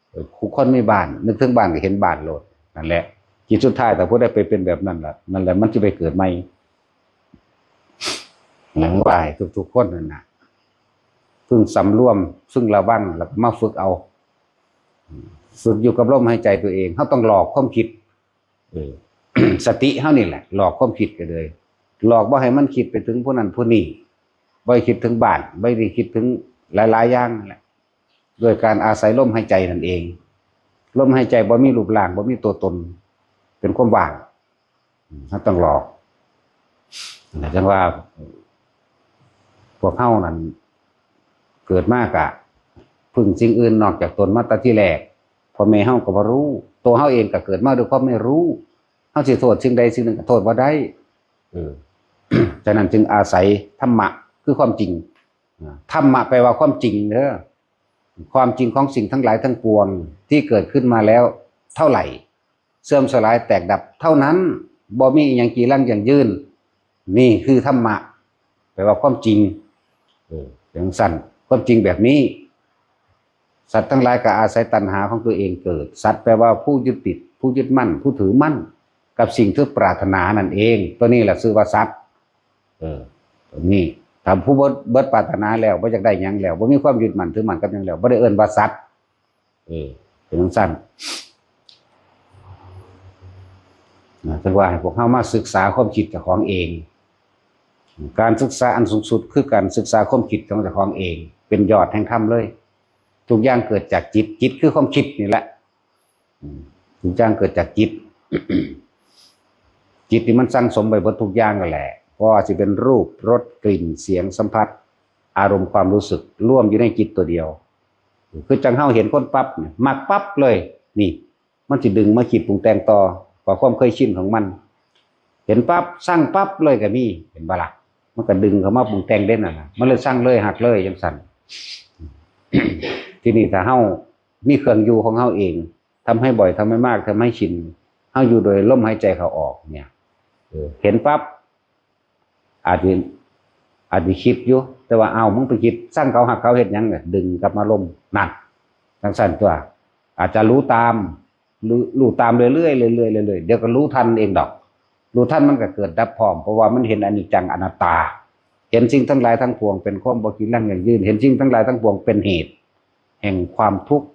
เอ่อ ผู้คนมีบ้าน นึกถึงบ้านก็เห็นบ้านโลด นั่นแหละ จิตสุดท้ายถ้าผู้ใดไปเป็นแบบนั้นล่ะ นั่นแหละมันจะไปเกิดใหม่ หยังว่าให้ทุกๆคนนั่นน่ะ พึงสำรวม พึงระวัง แล้วก็มาฝึกเอา ฝึกอยู่กับลมหายใจตัวเอง เฮาต้องหลอกความคิด เออ สติเฮานี่แหละ หลอกความคิดก็เลย หลอกบ่ให้มันคิดไปถึงผู้นั้นผู้นี้ บ่ให้คิดถึงบ้าน บ่ให้คิดถึงหลายๆอย่างนั่นแหละ ด้วยการอาศัยลมหายใจนั่นเอง ลมหายใจบ่มีรูปร่าง บ่มีตัวตน เป็นความว่าง อืม เฮาต้องหลอก นะ จั่งว่า พวกเฮานั้นเกิดมากะพึ่งสิ่งอื่นนอกจากตนมาแต่ที่แรก พ่อแม่เฮาก็บ่รู้ ตัวเฮาเองก็เกิดมาด้วยความไม่รู้ เฮาสิโทษสิ่งใดสิ่งหนึ่งก็โทษบ่ได้ เออ ฉะนั้นจึงอาศัยธรรมะคือความจริง อ่า ธรรมะแปลว่าความจริงเด้อ ความจริงของสิ่งทั้งหลายทั้งปวงที่เกิดขึ้นมาแล้วเท่าไหร่ เสื่อมสลายแตกดับเท่านั้น บ่มีอหย่างจีรังยั่งยืน นี่คือธรรมะ แปลว่าความจริง เออ จั่งซั้น ความจริงแบบนี้ สัตว์ทั้งหลายก็อาศัยตัณหาของตัวเองเกิด สัตว์แปลว่าผู้ยึดติด ผู้ยึดมั่น ผู้ถือมั่น กับสิ่งที่ปรารถนานั่นเอง ตัวนี้แหละชื่อว่าสัตว์ เออ ตัวนี้ ถ้าผู้เบิด เบิดปรารถนาแล้ว บ่อยากได้หยังแล้ว บ่มีความยึดมั่นถือมั่นกับหยังแล้ว บ่ได้เอิ้นว่าสัตว์ เออ เป็นจั่งซั้น นะ จั่งว่าให้พวกเฮามาศึกษาความคิดเจ้าของเอง การศึกษาอันสูงสุดคือการศึกษาความคิดของเจ้าของเอง เป็นยอดแห่งธรรมเลย ทุกอย่างเกิดจากจิต จิตคือความคิดนี่แหละ อืม ทุกอย่างเกิดจากจิต จิตนี่มันสั่งสมไปเบิดทุกอย่างนั่นแหละ เพราะว่าสิเป็นรูป รส กลิ่น เสียง สัมผัส อารมณ์ ความรู้สึก รวมอยู่ในจิตตัวเดียว คือจั่งเฮาเห็นคนปั๊บเนี่ย มักปั๊บเลย นี่ มันสิดึงมาคิดปรุงแต่งต่อ เพราะความเคยชินของมัน เห็นปั๊บ ซังปั๊บเลยก็มี เห็นบ่ล่ะ มันก็ดึงเข้ามาปรุงแต่งเด่นนั่นน่ะ มันเลยซังเลย ฮักเลย จั่งซั้น ทีนี้ถ้าเฮามีเครื่องอยู่ของเฮาเอง ทำให้บ่อย ทำให้มาก ทำให้ชิน เฮาอยู่โดยลมหายใจเข้าออกเนี่ย เออ เห็นปั๊บ อาจสิ อาจสิคิดอยู่ แต่ว่า "เอ้า มึงไปคิดซังเขาฮักเขาเฮ็ดหยังเนี่ย ดึงกลับมาลม" นั่น จั่งซั้นตัว อาจจะรู้ตาม รู้ รู้ตามเรื่อยๆ เรื่อยๆ เรื่อยๆ เดี๋ยวก็รู้ทันเองดอก รู้ทันมันก็เกิดดับพร้อม เพราะว่ามันเห็นอนิจจังอนัตตา เห็นสิ่งทั้งหลายทั้งปวงเป็นความบ่จีรังยั่งยืน เห็นสิ่งทั้งหลายทั้งปวงเป็นเหตุแห่งความทุกข์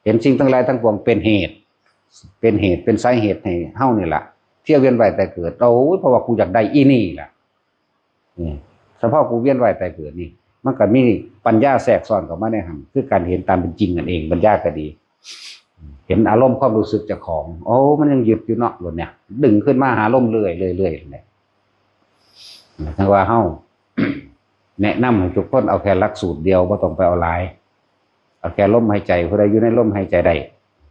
เห็นสิ่งทั้งหลายทั้งปวงเป็นเหตุ เป็นเหตุ เป็นสาเหตุให้เฮานี่ล่ะ เที่ยวเวียนว่ายตายเกิด โอ้ย เพราะว่ากูอยากได้อีนี่ล่ะ นี่ เฉพาะกูเวียนว่ายตายเกิดนี่ มันก็มีปัญญาแทรกซ้อนเข้ามาในหั้น คือการเห็นตามเป็นจริงนั่นเอง ปัญญาก็ดี เห็นอารมณ์ความรู้สึกเจ้าของ โอ้ มันยังยึดอยู่เนาะ โลดเนี่ย ดึงขึ้นมาหาลมเรื่อยๆ เรื่อยๆ เนี่ย จั่งว่าเฮา แนะนำให้ทุกคนเอาแค่หลักสูตรเดียว บ่ต้องไปเอาหลาย เอาแค่ลมหายใจ ผู้ใดอยู่ในลมหายใจได้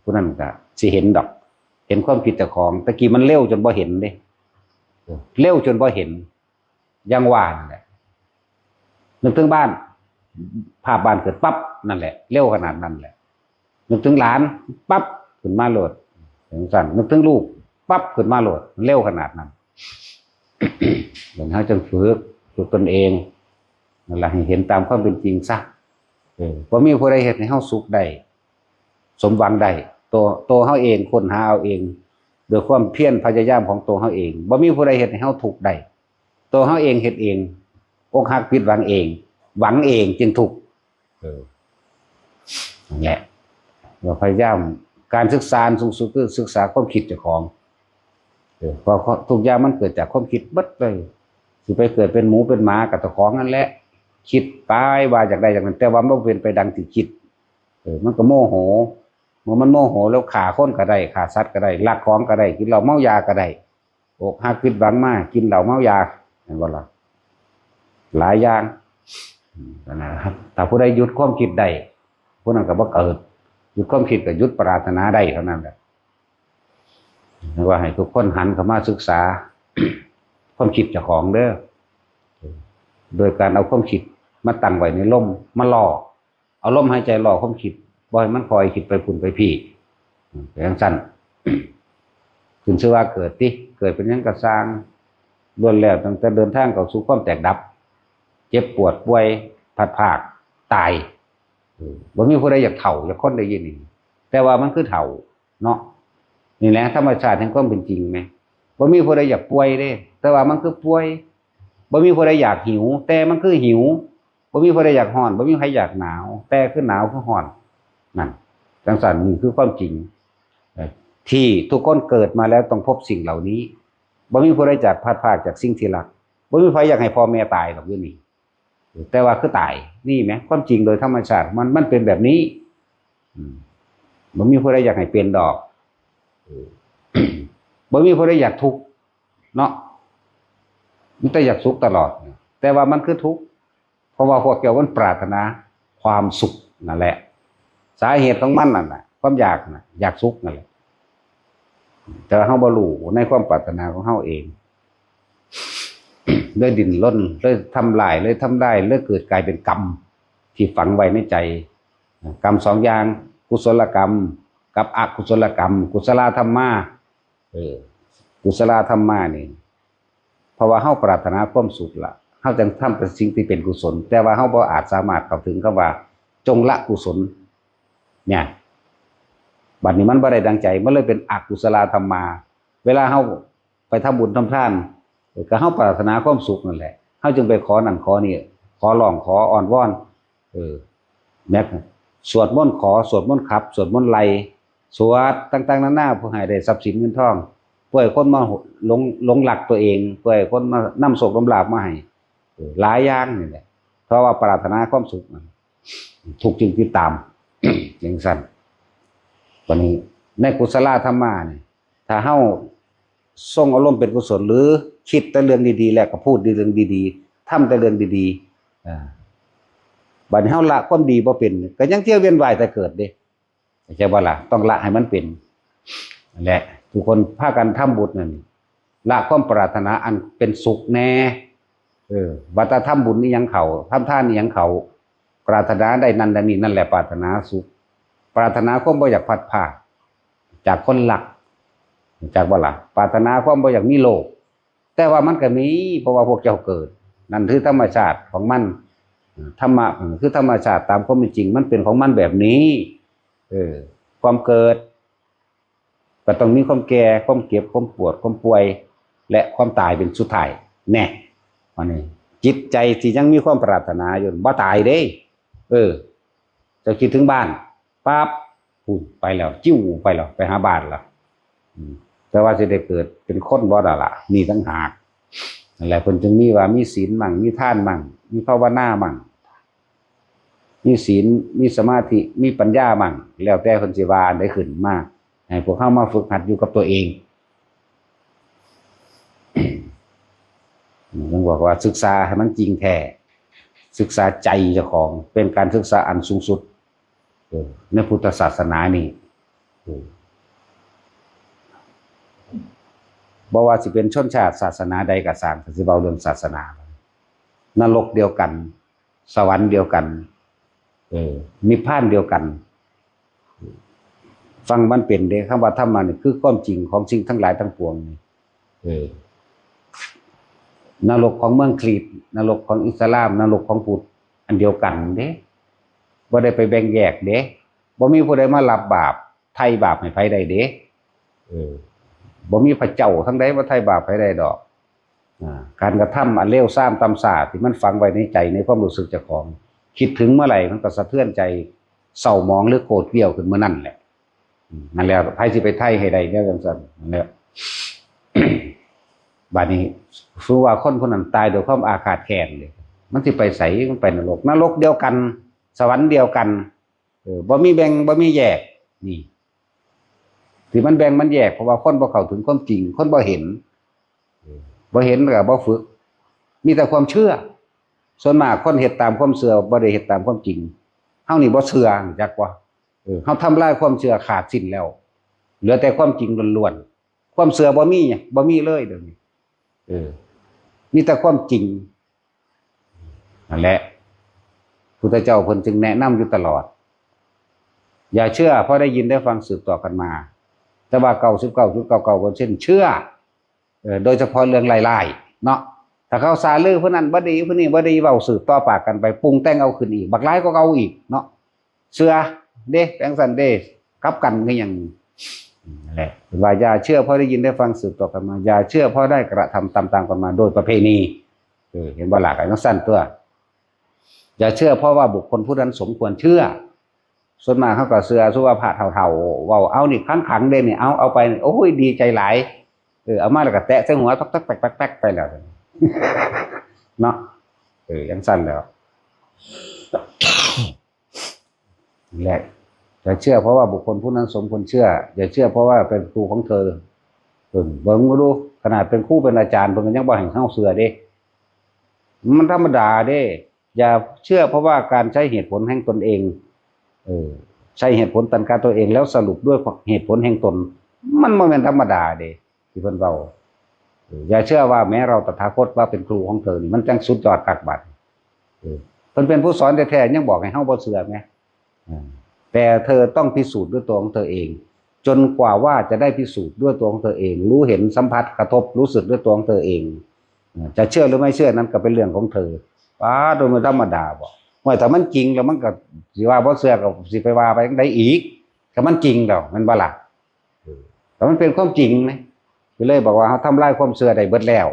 ผู้นั้นก็สิเห็นดอก เห็นความคิดเจ้าของ ตะกี้มันเร็วจนบ่เห็นเด้ เร็วจนบ่เห็น ยังว่านั่นแหละ นึกถึงบ้าน ภาพบ้านเกิดปั๊บ นั่นแหละ เร็วขนาดนั้นแหละ นึกถึงหลาน ปั๊บ ขึ้นมาโลด จั่งซั้น นึกถึงลูก ปั๊บ ขึ้นมาโลด เร็วขนาดนั้น เดี๋ยวเฮาจั่งฝึก ฝึกตนเอง นั่นล่ะ ให้เห็นตามความเป็นจริงซะ เออ บ่มีผู้ใดเฮ็ดให้เฮาสุขได้ สมหวังได้ ตัว ตัวเฮาเอง ค้นหาเอาเอง ด้วยความเพียรพยายามของตัวเฮาเอง บ่มีผู้ใดเฮ็ดให้เฮาทุกข์ได้ ตัวเฮาเองเฮ็ดเอง อกหักผิดหวังเอง หวังเองจึงทุกข์ เออ นั่นแหละ เราพยายาม การศึกษาอันสูงสุดคือศึกษาความคิดเจ้าของ เออ เพราะทุกอย่างมันเกิดจากความคิดเบิดเลย สิไปเกิดเป็นหมูเป็นหมากับเจ้าของนั่นแหละ คิดไปว่าอยากได้อย่างนั้น แต่ว่ามันบ่เป็นไปดังที่คิด เออ มันก็โมโห เมื่อมันโมโหแล้วฆ่าคนก็ได้ ฆ่าสัตว์ก็ได้ ลักของก็ได้ กินเหล้าเมายาก็ได้ อกหักผิดหวังมา กินเหล้าเมายา เห็นบ่ล่ะ หลายอย่าง อืม นั่นนะครับ ถ้าผู้ใดหยุดความคิดได้ ผู้นั้นก็บ่เกิด หยุดความคิดก็หยุดปรารถนาได้เท่านั้นแหละ ว่าให้ทุกคนหันเข้ามาศึกษา ความคิดเจ้าของเด้อ โดยการเอาความคิดมาตั้งไว้ในลม มาล่อ เอาลมหายใจล่อความคิด บ่ให้มันคอยคิดไปพุ่นไปพี้ อืม เป็นจั่งซั้น ขึ้นชื่อว่าเกิดติ เกิดเป็นหยังก็ซ่าง ล้วนแล้วตั้งแต่เดินทางเข้าสู่ความแตกดับ เจ็บปวดป่วย พลัดพราก ตาย เออ บ่มีผู้ใดอยากเฒ่า อยากคนได้ยินนี่ แต่ว่ามันคือเฒ่า เนาะ นี่แหละธรรมชาติแห่งความเป็นจริงแหม บ่มีผู้ใดอยากป่วยเด้ แต่ว่ามันคือป่วย บ่มีผู้ใดอยากหิว แต่มันคือหิว บ่มีผู้ใดอยากร้อน บ่มีใครอยากหนาว แต่คือหนาวคือร้อน นั่น จั่งซั้น นี่คือความจริง เอ่อ ที่ทุกคนเกิดมาแล้วต้องพบสิ่งเหล่านี้ บ่มีผู้ใดอยากพลัดพรากจากสิ่งที่รัก บ่มีใครอยากให้พ่อแม่ตายดอกอยู่นี่ แต่ว่าคือตาย นี่แหม ความจริงโดยธรรมชาติมัน มันเป็นแบบนี้ อืม บ่มีผู้ใดอยากให้เป็นดอก เออ บ่มีผู้ใดอยากทุกข์ เนาะ มีแต่อยากสุขตลอด แต่ว่ามันคือทุกข์ เพราะว่าพวกเจ้ามันปรารถนาความสุขนั่นแหละ สาเหตุของมันนั่นน่ะ ความอยากน่ะ อยากสุขนั่นแหละ แต่ว่าเฮาบ่รู้ในความปรารถนาของเฮาเอง เลยดิ้นรน เลยทำลาย เลยทำลาย เลยเกิดกลายเป็นกรรมที่ฝังไว้ในใจ กรรมสองอย่าง กุศลกรรม กับอกุศลกรรม กุศลธรรมา เออ กุศลธรรมานี่ เพราะว่าเฮาปรารถนาความสุขละ เฮาจึงทำแต่สิ่งที่เป็นกุศล แต่ว่าเฮาบ่อาจสามารถเข้าถึงคำว่า จงละกุศล เนี่ย บัดนี้มันบ่ได้ดังใจ มันเลยเป็นอกุศลธรรมา เวลาเฮาไปทำบุญทำทาน เออ ก็เฮาปรารถนาความสุขนั่นแหละ เฮาจึงไปขอนั่นขอนี่ ขอร้องขออ้อนวอน เออ แม้สวดมนต์ขอ สวดมนต์ขับ สวดมนต์ไล่ สวดต่างๆนานา เพื่อให้ได้ทรัพย์สินเงินทอง เพื่อให้คนมาหลง หลงรักตัวเอง เพื่อให้คนมานำโชคนำลาภมาให้ เออ หลายอย่างนี่แหละ เพราะว่าปรารถนาความสุข ทุกข์จึงติดตาม จังซั่น บัดนี้ในกุศลธรรมานี่ ถ้าเฮาทรงอารมณ์เป็นกุศล หรือคิดแต่เรื่องดีๆ แล้วก็พูดแต่เรื่องดีๆ ทำแต่เรื่องดีๆ อ่า บัดนี้เฮาละความดีบ่เป็น ก็ยังเที่ยวเวียนว่ายแต่เกิดเด้ เข้าใจบ่ล่ะ ต้องละให้มันเป็น นั่นแหละ ทุกคนพากันทำบุญนั่น ละความปรารถนาอันเป็นสุขแน่ เออ ว่าแต่ทำบุญอีหยังเขา ทำทานอีหยังเขา ปรารถนาได้นั่นได้นี่ นั่นแหละปรารถนาสุข ปรารถนาความบ่อยากพลัดพรากจากคนรัก จักบ่ล่ะ ปรารถนาความบ่อยากมีโรค แต่ว่ามันก็มี เพราะว่าพวกเจ้าเกิด นั่นคือธรรมชาติของมัน ธรรมะคือธรรมชาติตามความเป็นจริง มันเป็นของมันแบบนี้ เออ ความเกิด ก็ต้องมีความแก่ ความเจ็บ ความปวด ความป่วย และความตายเป็นสุดท้าย แน่ อันนี้ จิตใจที่ยังมีความปรารถนาอยู่ บ่ตายเด้ เออ เจ้าคิดถึงบ้าน ปั๊บ พู้นไปแล้ว จิ้วไปแล้ว ไปหาบ้านแล้ว อืม แต่ว่าสิได้เกิดเป็นคนบ่ล่ะล่ะ นี่ต่างหาก นั่นแหละ เพิ่นจึงมีว่ามีศีลมั่ง มีทานมั่ง มีภาวนามั่ง มีศีล มีสมาธิ มีปัญญามั่ง แล้วแต่เพิ่นสิว่าอันใดขึ้นมา ให้พวกเฮามาฝึกหัดอยู่กับตัวเอง ต้องบอกว่าศึกษาให้มันจริงแท้ ศึกษาใจเจ้าของ เป็นการศึกษาอันสูงสุด เออ ในพุทธศาสนานี่ เออ บ่ว่าสิเป็นชนชาติศาสนาใดก็ซ่าง ถ้าสิเว้าเรื่องศาสนา นรกเดียวกัน สวรรค์เดียวกัน เออ นิพพานเดียวกัน ฟังมันเป็นเด้ คำว่าธรรมะนี่คือความจริงของสิ่งทั้งหลายทั้งปวงนี่ เออ นรกของเมืองคริสต์ นรกของอิสลาม นรกของพุทธ อันเดียวกันเด้ บ่ได้ไปแบ่งแยกเด้ บ่มีผู้ใดมารับบาป ไถ่บาปให้ไผได้เด้ เออ บ่มีพระเจ้าทั้งใดมาไถ่บาปไผได้ดอก อ่า การกระทำอันเลวทรามต่ำซามที่มันฝังไว้ในใจ ในความรู้สึกเจ้าของ คิดถึงเมื่อไหร่มันก็สะเทือนใจ เศร้าหมองหรือโกรธเกรี้ยวขึ้นเมื่อนั้นแหละ อืม นั่นแหละ ไผสิไปไถ่ให้ได้แนวจังซั่น นั่นแหละ บัดนี้ สมมุติว่าคนคนนั้นตายด้วยความอาฆาตแค้นเลย มันสิไปไส มันไปนรก นรกเดียวกัน สวรรค์เดียวกัน เออ บ่มีแบ่ง บ่มีแยก นี่ ที่มันแบ่งมันแยก เพราะว่าคนบ่เข้าถึงความจริง คนบ่เห็น เออ บ่เห็นแล้วก็บ่ฝึก มีแต่ความเชื่อ ส่วนมากคนเฮ็ดตามความเชื่อ บ่ได้เฮ็ดตามความจริง เฮานี่บ่เชื่อ จักว่า เออ เฮาทำลายความเชื่อขาดสิ้นแล้ว เหลือแต่ความจริงล้วนๆ ความเชื่อบ่มี บ่มีเลยเดี๋ยวนี้ เออ มีแต่ความจริง นั่นแหละ พุทธเจ้าเพิ่นจึงแนะนำอยู่ตลอด อย่าเชื่อเพราะได้ยินได้ฟังสืบต่อกันมา แต่ว่า เก้าสิบเก้าจุดเก้าเก้าเปอร์เซ็นต์ เชื่อ เออ โดยเฉพาะเรื่องร้ายๆ เนาะ ถ้าเขาสาลือผู้นั้นบ่ดี ผู้นี้บ่ดี เว้าสืบต่อปากกันไป ปรุงแต่งเอาขึ้นอีก บักหลายกว่าเก่าอีกเนาะ เชื่อเด้ จังซั่นเด้ กลับกันคือหยัง นั่นแหละ ว่าอย่าเชื่อเพราะได้ยินได้ฟังสืบต่อกันมา อย่าเชื่อเพราะได้กระทำตามๆกันมาโดยประเพณี เออ เห็นบ่ล่ะ ก็จังซั่นตัว อย่าเชื่อเพราะว่าบุคคลผู้นั้นสมควรเชื่อ ส่วนมากเขาก็เชื่อสุว่าพระเฒ่าๆ เว้า เอานี่ขังๆ เด้นี่ เอา เอาไปนี่ โอ้ย ดีใจหลาย เออ เอามาแล้วก็แตะใส่หัว ตักๆ แป๊กๆ ไปแล้ว เนาะ เออ จังซั่นแหล้ว และอย่าเชื่อเพราะว่าบุคคลผู้นั้นสมควรเชื่อ อย่าเชื่อเพราะว่าเป็นครูของเธอ เบิ่ง เบิ่งดู ขนาดเป็นครูเป็นอาจารย์ เพิ่นก็ยังบ่ให้เฮาเชื่อเด้ มันธรรมดาเด้ อย่าเชื่อเพราะว่าการใช้เหตุผลแห่งตนเอง เออ ใช้เหตุผลตันกาตัวเองแล้วสรุปด้วยเหตุผลแห่งตน มันบ่แม่นธรรมดาเด้ ที่เพิ่นเว้า เออ อย่าเชื่อว่าแม้เราตถาคตว่าเป็นครูของเธอนี่ มันจั่งสุดยอดคักบัด เออ เพิ่นเป็นผู้สอนแท้ๆ ยังบอกให้เฮาบ่เชื่อแหม อ่า แต่เธอต้องพิสูจน์ด้วยตัวของเธอเอง จนกว่าว่าจะได้พิสูจน์ด้วยตัวของเธอเอง รู้เห็นสัมผัสกระทบรู้สึกด้วยตัวของเธอเอง อ่า จะเชื่อหรือไม่เชื่อนั้นก็เป็นเรื่องของเธอ ป้าด โดยธรรมดาบ่ ว่าถ้ามันจริงแล้วมันก็สิว่าบ่เชื่อก็สิไปว่าไปจั่งใด๋อีก ถ้ามันจริงแล้วแม่นบ่ล่ะ เออ แต่มันเป็นความจริงนะ ก็เลยบอกว่าเฮาทำลายความเชื่อได้เบิดแล้ว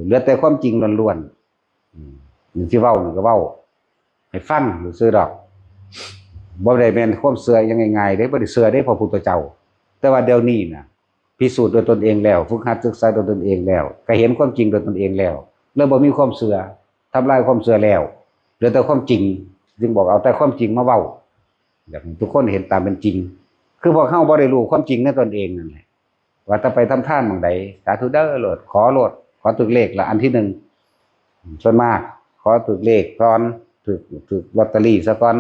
เหลือแต่ความจริงล้วนๆ อืม นี่ที่เว้านี่ก็เว้าให้ฟังซื่อๆ ดอก บ่ได้แม่นความเชื่ออย่างง่ายๆ เด้ บ่ได้เชื่อเด้พระพุทธเจ้า แต่ว่าเดี๋ยวนี้น่ะ พิสูจน์ด้วยตนเองแล้ว ฝึกหัดศึกษาด้วยตนเองแล้ว ก็เห็นความจริงด้วยตนเองแล้ว แล้วบ่มีความเชื่อ ทำลายความเชื่อแล้ว เหลือแต่ความจริง จึงบอกเอาแต่ความจริงมาเว้า อยากให้ทุกคนเห็นตามเป็นจริง คือพวกเฮาบ่ได้รู้ความจริงในตนเองนั่นแหละ ว่าแต่ไปทำทานหม่องใด สาธุเด้อโลด ขอโลด ขอถืกเลขละอันที่หนึ่ง ส่วนมาก ขอถืกเลขก่อน ถืก ถืกลอตเตอรี่ซะก่อน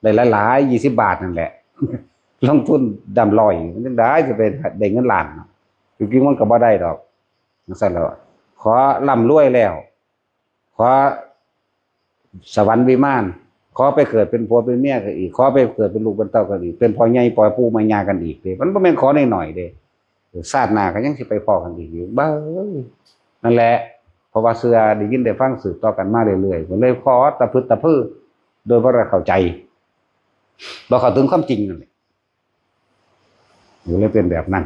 ได้หลายๆ ยี่สิบบาทนั่นแหละ ลงทุนดำร้อย มันจั่งใด๋สิไปได้เงินล้านเนาะ จริงๆ มันก็บ่ได้ดอก จั่งซั่นแล้ว ขอร่ำรวยแล้ว ขอสวรรค์วิมาน ขอไปเกิดเป็นผัวเป็นเมียกันอีก ขอไปเกิดเป็นลูกเป็นเต้ากันอีก เป็นพ่อใหญ่พ่อปู่แม่ย่ากันอีกเด้ มันบ่แม่นขอน้อยๆ เด้ ชาติหน้าก็ยังสิไปพ้อกันอีกอยู่ เบ้อ นั่นแหละ เพราะว่าเชื่อได้ยินได้ฟังสืบต่อกันมาเรื่อยๆ ก็เลยขอตะพึดตะพือ โดยบ่ได้เข้าใจ บ่เข้าถึงความจริงนั่นแหละ ก็เลยเป็นแบบนั้น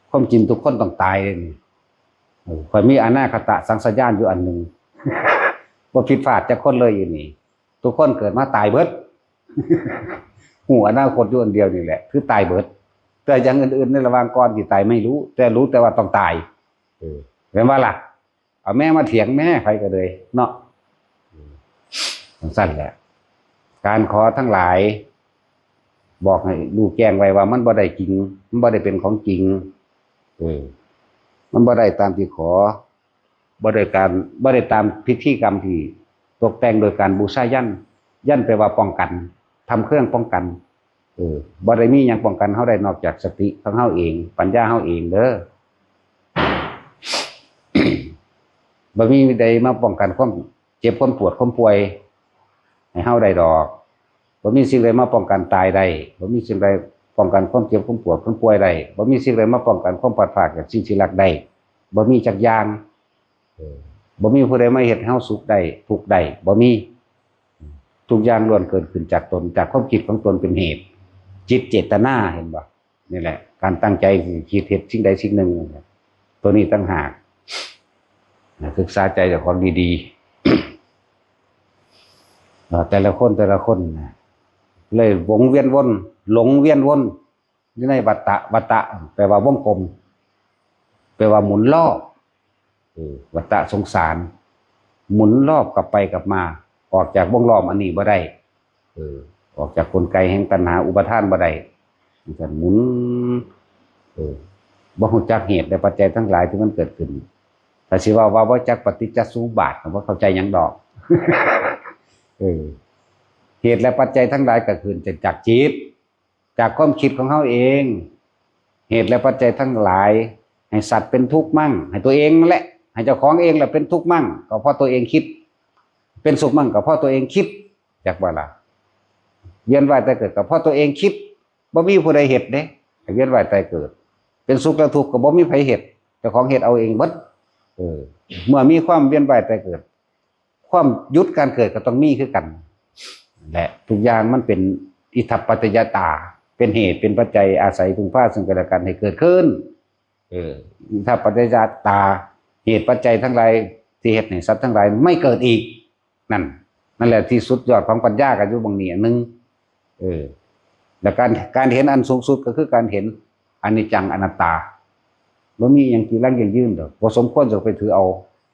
ความจริงทุกคนต้องตายเลยนี่ เออ ข้อยมีอนาคตสังสญาณอยู่อันหนึ่ง บ่ผิดพลาดจักคนเลยอยู่นี่ ทุกคนเกิดมาตายเบิด ฮู้อนาคตอยู่อันเดียวนี่แหละ คือตายเบิด แต่อย่างอื่นๆ ในระหว่างก่อนที่ตายไม่รู้ แต่รู้แต่ว่าต้องตาย เออ แม่นบ่ล่ะ เอาแม่มาเถียงแม่ ไผก็เลยเนาะ เออ จั่งซั่นแหละ การขอทั้งหลาย บอกให้รู้แจ้งไว้ว่ามันบ่ได้จริง มันบ่ได้เป็นของจริง เออ มันบ่ได้ตามที่ขอ บ่ได้การ บ่ได้ตามพิธีกรรมที่ตกแต่งโดยการบูชายัญ ยัญแปลว่าป้องกัน ทำเครื่องป้องกัน เออ บ่ได้มีหยังป้องกันเฮาได้นอกจากสติของเฮาเอง ปัญญาเฮาเองเด้อ บ่มีใดมาป้องกันความเจ็บความปวดความป่วยให้เฮาได้ดอก บ่มีสิ่งใดมาป้องกันตายได้ บ่มีสิ่งใดป้องกันความเจ็บความปวดความป่วยได้ บ่มีสิ่งใดมาป้องกันความพลัดพรากจากสิ่งที่รักได้ บ่มีจักอย่าง เออ บ่มีผู้ใดมาเฮ็ดให้เฮาสุขได้ ทุกข์ได้ บ่มี ทุกอย่างล้วนเกิดขึ้นจากตน จากความคิดของตนเป็นเหตุ จิตเจตนา เห็นบ่ นี่แหละ การตั้งใจคิดเฮ็ดสิ่งใดสิ่งหนึ่ง ตัวนี้ต่างหาก นะ ศึกษาใจเจ้าของดีๆ เอ่อ แต่ละคนแต่ละคนนะ เลยหลงเวียนวน หลงเวียนวน อยู่ในวัฏฏะ วัฏฏะ แปลว่าวงกลม แปลว่าหมุนรอบ เออ วัฏฏะสงสาร หมุนรอบกลับไปกลับมา ออกจากวงล้อมอันนี้บ่ได้ เออ ออกจากกลไกแห่งตัณหาอุปาทานบ่ได้ มันก็หมุน เออ บ่ฮู้จักเหตุและปัจจัยทั้งหลายที่มันเกิดขึ้น ถ้าสิเว้าว่าบ่จักปฏิจจสมุปบาท ก็บ่เข้าใจหยังดอก เออ เหตุและปัจจัยทั้งหลายก็เกิดจากจิต จากความคิดของเฮาเอง เหตุและปัจจัยทั้งหลาย ให้สัตว์เป็นทุกข์มั่ง ให้ตัวเองนั่นแหละ ให้เจ้าของเองแหละเป็นทุกข์มั่ง ก็เพราะตัวเองคิด เป็นสุขมั่ง ก็เพราะตัวเองคิด จักบ่ล่ะ เวียนว่ายตายเกิด ก็เพราะตัวเองคิด บ่มีผู้ใดเฮ็ดเด้ ให้เวียนว่ายตายเกิด เป็นสุขและทุกข์ก็บ่มีไผเฮ็ด เจ้าของเฮ็ดเอาเองเบิด เออ เมื่อมีความเวียนว่ายตายเกิด ความหยุดการเกิดก็ต้องมีคือกัน และทุกอย่างมันเป็นอิทัปปัจจยตา เป็นเหตุเป็นปัจจัยอาศัยพึ่งพาซึ่งกันและกันให้เกิดขึ้น เออ อิทัปปัจจยตา เหตุปัจจัยทั้งหลายที่เฮ็ดให้สัตว์ทั้งหลายไม่เกิดอีก นั่น นั่นแหละที่สุดยอดของปัญญาก็อยู่หม่องนี้อันหนึ่ง เออ และการ การเห็นอันสูงสุดก็คือการเห็นอนิจจังอนัตตา บ่มีหยังจีรังยั่งยืนดอก บ่สมควรจะไปถือเอา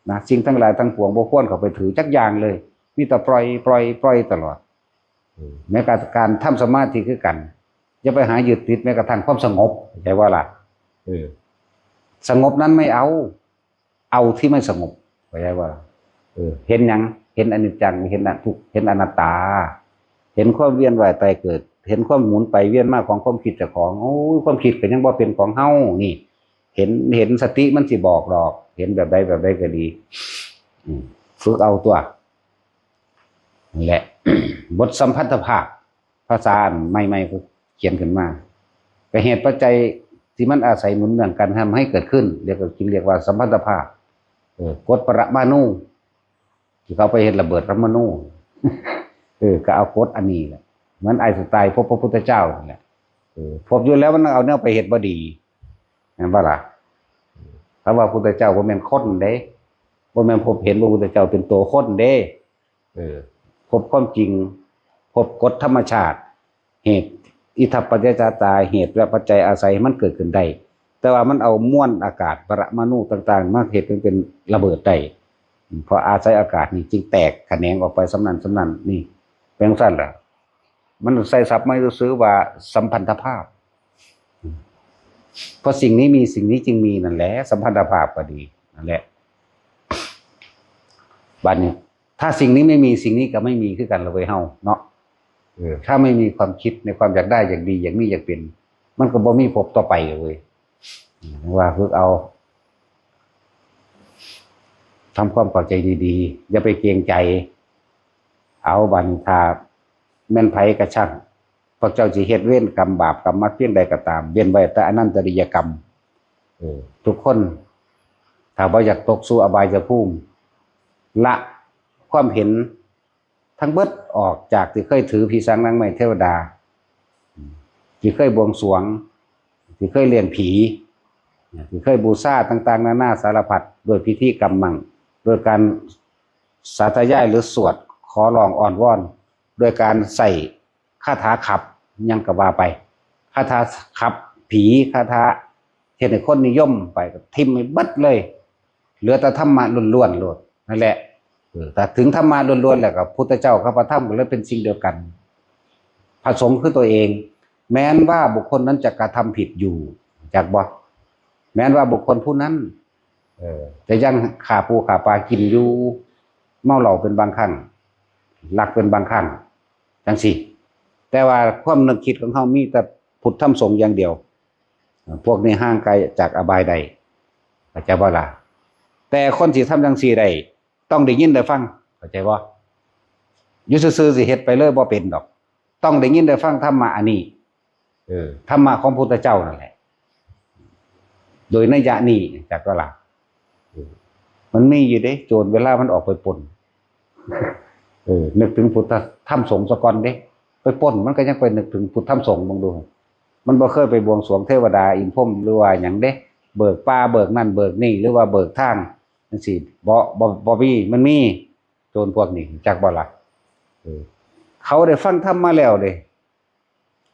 นะ สิ่งทั้งหลายทั้งปวงบ่ควรเข้าไปถือจักอย่างเลย มีแต่ปล่อย ปล่อย ปล่อยตลอด เออ แม้กระทั่งการทำสมาธิคือกัน อย่าไปหายึดติดแม้กระทั่งความสงบ เข้าใจบ่ล่ะ เออ สงบนั้นไม่เอา เอาที่ไม่สงบ เข้าใจบ่ล่ะ เออ เห็นหยัง เห็นอนิจจัง เห็นอทุกข์ เห็นอนัตตา เห็นความเวียนว่ายตายเกิด เห็นความหมุนไปเวียนมาของความคิดเจ้าของ โอ้ย ความคิดก็ยังบ่เป็นของเฮานี่ เห็น เห็นสติมันสิบอกดอก เห็นแบบใดแบบใดก็ดี อืม ฝึกเอาตัว นั่นแหละ บทสัมพันธภาพ ภาษาอันใหม่ๆ เขาเขียนขึ้นมา ก็เหตุปัจจัยที่มันอาศัยหนุนเนื่องกันทำให้เกิดขึ้น เรียกว่า จึงเรียกว่าสัมพันธภาพ เออ กฎปรมาณู ที่เขาไปเฮ็ดระเบิดปรมาณู เออ ก็เอากฎอันนี้แหละ เหมือนไอน์สไตน์พบพระพุทธเจ้านั่นแหละ เออ พบอยู่แล้วมันเอาแนวไปเฮ็ดบ่ดี แม่นบ่ล่ะ คำว่าพุทธเจ้าบ่แม่นคนเด้ บ่แม่นพบเห็นพระพุทธเจ้าเป็นตัวคนเด้ เออ พบความจริง พบกฎธรรมชาติ เหตุ อิทัปปัจจยตา เหตุและปัจจัยอาศัยให้มันเกิดขึ้นได้ แต่ว่ามันเอามวลอากาศปรมาณูต่างๆ มาเฮ็ดให้เป็นระเบิดได้ เพราะอาศัยอากาศนี่จึงแตกแขนงออกไปส่ำนั้นส่ำนั้น นี่ เป็นจั่งซั้นล่ะ มันใส่ศัพท์มาซื่อๆ ว่าสัมพันธภาพ เพราะสิ่งนี้มีสิ่งนี้จึงมีนั่นแหละ สัมพันธภาพก็ดี นั่นแหละ บัดนี้ ถ้าสิ่งนี้ไม่มี สิ่งนี้ก็ไม่มีคือกันละเว้ยเฮาเนาะ เออ ถ้าไม่มีความคิดในความอยากได้อยากดีอยากมีอยากเป็น มันก็บ่มีภพต่อไปเลยเว้ย ว่าฝึกเอา ทำความเข้าใจดีๆ อย่าไปเกรงใจ เอาบัดนี้ ถ้าแม่นไผก็ช่าง พวกเจ้าสิเฮ็ดเวรกรรมบาปกรรมมาเพียงใดก็ตาม เว้นไว้แต่อนันตริยกรรม เออ ทุกคน ถ้าบ่อยากตกสู่อบายภูมิ ละความเห็นทั้งเบิดออกจากที่เคยถือผีสางนางไม้เทวดา ที่เคยบวงสรวง ที่เคยเลี้ยงผี ที่เคยบูชาต่างๆ นานาสารพัด โดยพิธีกรรมมั่ง โดยการสาธยายหรือสวดขอร้องอ้อนวอน โดยการใส่คาถาขับ หยังก็ว่าไป คาถาขับผี คาถาเฮ็ดให้คนนิยมไป ก็ถิ่มให้เบิดเลย เหลือแต่ธรรมะล้วนๆ โลด นั่นแหละ เออ แต่ถึงธรรมะล้วนๆ แล้วก็พุทธเจ้ากับพระธรรมก็เลยเป็นสิ่งเดียวกัน พระสงฆ์คือตัวเอง แม้นว่าบุคคลนั้นจะกระทำผิดอยู่ จักบ่ แม้นว่าบุคคลผู้นั้น เออ จะยังฆ่าปูฆ่าปลากินอยู่ เมาเหล้าเป็นบางครั้ง ลักเป็นบางครั้ง จังซี้ แต่ว่าความนึกคิดของเฮามีแต่พุทธธรรมสงฆ์อย่างเดียว พวกนี้ห่างไกลจากอบายได้ เข้าใจบ่ล่ะ แต่คนสิทำจังซี้ได้ ต้องได้ยินได้ฟัง เข้าใจบ่ อยู่ซื่อๆ สิเฮ็ดไปเลยบ่เป็นดอก ต้องได้ยินได้ฟังธรรมะอันนี้ เออ ธรรมะของพุทธเจ้านั่นแหละ โดยนัยยะนี้ จักบ่ล่ะ เออ มันมีอยู่เด้ โจรเวลามันออกไปปล้น เออ นึกถึงพุทธธรรมสงฆ์ซะก่อนเด้ ไปปล้นมันก็ยังไปนึกถึงพุทธธรรมสงฆ์เบิ่งดู มันบ่เคยไปบวงสรวงเทวดาอินทร์พรหมหรือว่าหยังเด้ เบิกป่าเบิกนั่นเบิกนี่ หรือว่าเบิกทางจังซี้ บ่ บ่ บ่มี มันมี โจรพวกนี้ จักบ่ล่ะ เออ เขาได้ฟังธรรมมาแล้วเด้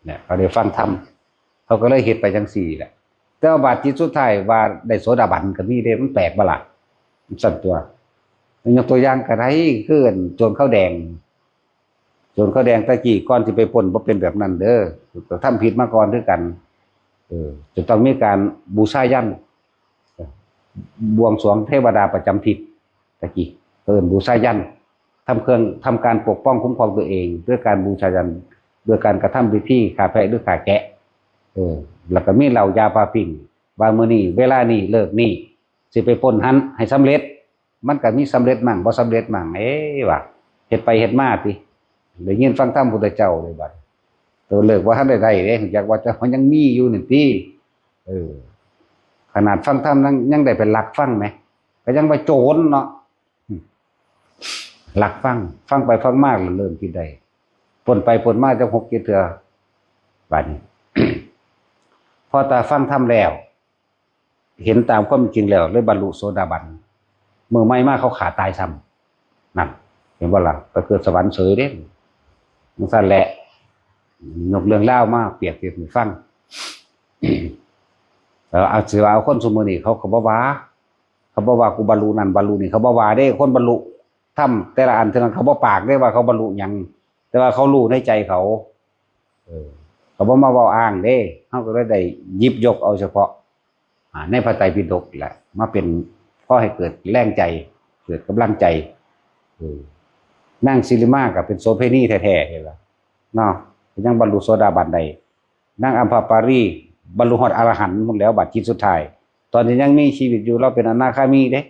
เนี่ย เขาได้ฟังธรรม เขาก็เลยเฮ็ดไปจังซี้แหละ แต่ว่าบาดจิตสุดท้ายว่าได้โสดาบันก็มีเด้ มันแปลกบ่ล่ะ มันซั่นตัวยกตัวอย่างก็ได้ คือโจรขาวแดง โจรขาวแดงตะกี้ก่อนสิไปปล้นบ่เป็นแบบนั้นเด้อ ก็ทำผิดมาก่อนคือกัน เออ จะต้องมีการบูชายัญ บวงสรวงเทวดาประจำทิศ ตะกี้เอิ้นบูชายัญ ทำเครื่อง ทำการปกป้องคุ้มครองตัวเอง ด้วยการบูชายัญ ด้วยการกระทำพิธีฆ่าแพะหรือฆ่าแกะ เออ แล้วก็มีเหล้ายาปลาปิ้ง ว่ามื้อนี้เวลานี้เลิกนี้ สิไปปล้นหั้นให้สำเร็จ มันก็มีสำเร็จมั่งบ่สำเร็จมั่ง เอ๊ะ ว่า เฮ็ดไปเฮ็ดมาติ ได้ยินฟังธรรมพุทธเจ้าเลยบัด ตัวเลิกบ่ทันได้ได้เด้ จักว่าเจ้ายังมีอยู่นี่ติ เออ ขนาดฟังธรรมยัง ยังได้ไปลักฟังแหม ก็ยังว่าโจรเนาะ ลักฟัง ฟังไปฟังมาแล้วเริ่มคิดได้ ปล้นไปปล้นมาจักหกเจ็ดเทื่อ บัดนี้ พอตาฟังธรรมแล้ว เห็นตามความจริงแล้ว เลยบรรลุโสดาบัน มื้อใหม่มาเขาฆ่าตายซ้ำ นั่น เห็นบ่ล่ะ ไปเกิดสวรรค์เฉยเด้ จังซั่นแหละ ยกเรื่องราวมาเปรียบเทียบให้ฟัง เออ เอา สิว่าเอาคนซุมื้อนี้เขาก็บ่ว่า เขาบ่ว่ากูบรรลุนั่นบรรลุนี่ เขาบ่ว่าเด้ คนบรรลุธรรมแต่ละอันเท่านั้น เขาบ่ปากเด้ว่าเขาบรรลุหยัง แต่ว่าเขารู้ในใจเขา เออ เขาบ่มาเว้าอ้างเด้ เขาก็เลยได้หยิบยกเอาเฉพาะ อ่า ในพระไตรปิฎกแหละ มาเป็น พอให้เกิดแรงใจ เกิดกำลังใจ เออ นางสิริมาก็เป็นโสเภณีแท้ๆ เห็นล่ะ เนาะ ยังบรรลุโสดาบันได้ นางอัมพปารีบรรลุฮอดอรหันต์หมดแล้ว บัดจิตสุดท้าย ตอนที่ยังมีชีวิตอยู่เราเป็นอนาคามีเด้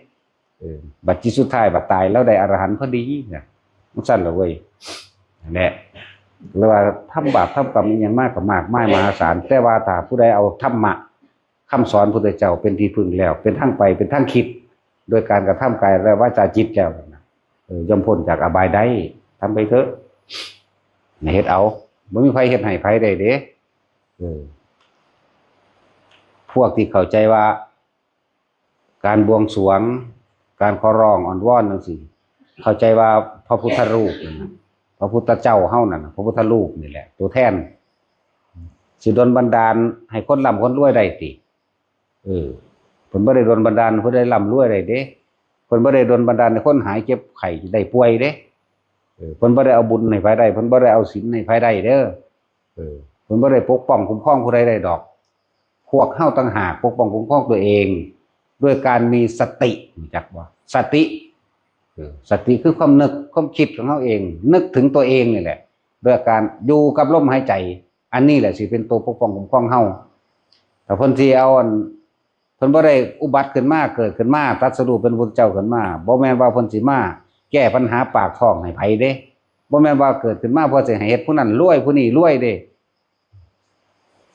เออ บัดจิตสุดท้ายบัดตายแล้วได้อรหันต์พอดีนะ มันสั้นละเว้ย นั่นแหละ เรียกว่าทำบาปทำกรรมอีหยังมากก็มากมายมหาศาล แต่ว่าถ้าผู้ใดเอาธรรมะ คำสอนพุทธเจ้าเป็นที่พึ่งแล้ว เป็นทางไป เป็นทางคิด โดยการกระทำกายและวาจาจิตแล้วนะ เออ ย่อมพ้นจากอบายได้ ทำไปเถอะ เฮ็ดเอา บ่มีไผเฮ็ดให้ไผได้เด้ เออ พวกที่เข้าใจว่า การบวงสรวง การขอร้องอ้อนวอนจังซี้ เข้าใจว่าพระพุทธรูปนั่นน่ะ พระพุทธเจ้าเฮานั่นน่ะ พระพุทธรูปนี่แหละ ตัวแทน สิดลบันดาลให้คนร่ำคนรวยได้ติ เออ เพิ่นบ่ได้ดลบันดาลให้ผู้ใดร่ำรวยได้เด้ เพิ่นบ่ได้ดลบันดาลให้คนหายเจ็บไข้ได้ป่วยเด้ เออ เพิ่นบ่ได้เอาบุญให้ไผได้ เพิ่นบ่ได้เอาศีลให้ไผได้เด้อ เออ เพิ่นบ่ได้ปกป้องคุ้มครองผู้ใดได้ดอก พวกเฮาต่างหากปกป้องคุ้มครองตัวเอง ด้วยการมีสติ รู้จักบ่ สติ เออ สติคือความนึก ความคิดของเฮาเอง นึกถึงตัวเองนี่แหละ ด้วยการอยู่กับลมหายใจ อันนี้แหละสิเป็นตัวปกป้องคุ้มครองเฮา แต่เพิ่นสิเอาอัน เพิ่นบ่ได้อุบัติขึ้นมา เกิดขึ้นมา ตรัสรู้เป็นพุทธเจ้าขึ้นมา บ่แม่นว่าเพิ่นสิมาแก้ปัญหาปากท้องให้ไผเด้ บ่แม่นว่าเกิดขึ้นมาเพื่อสิให้เฮ็ดผู้นั้นรวย ผู้นี้รวยเด้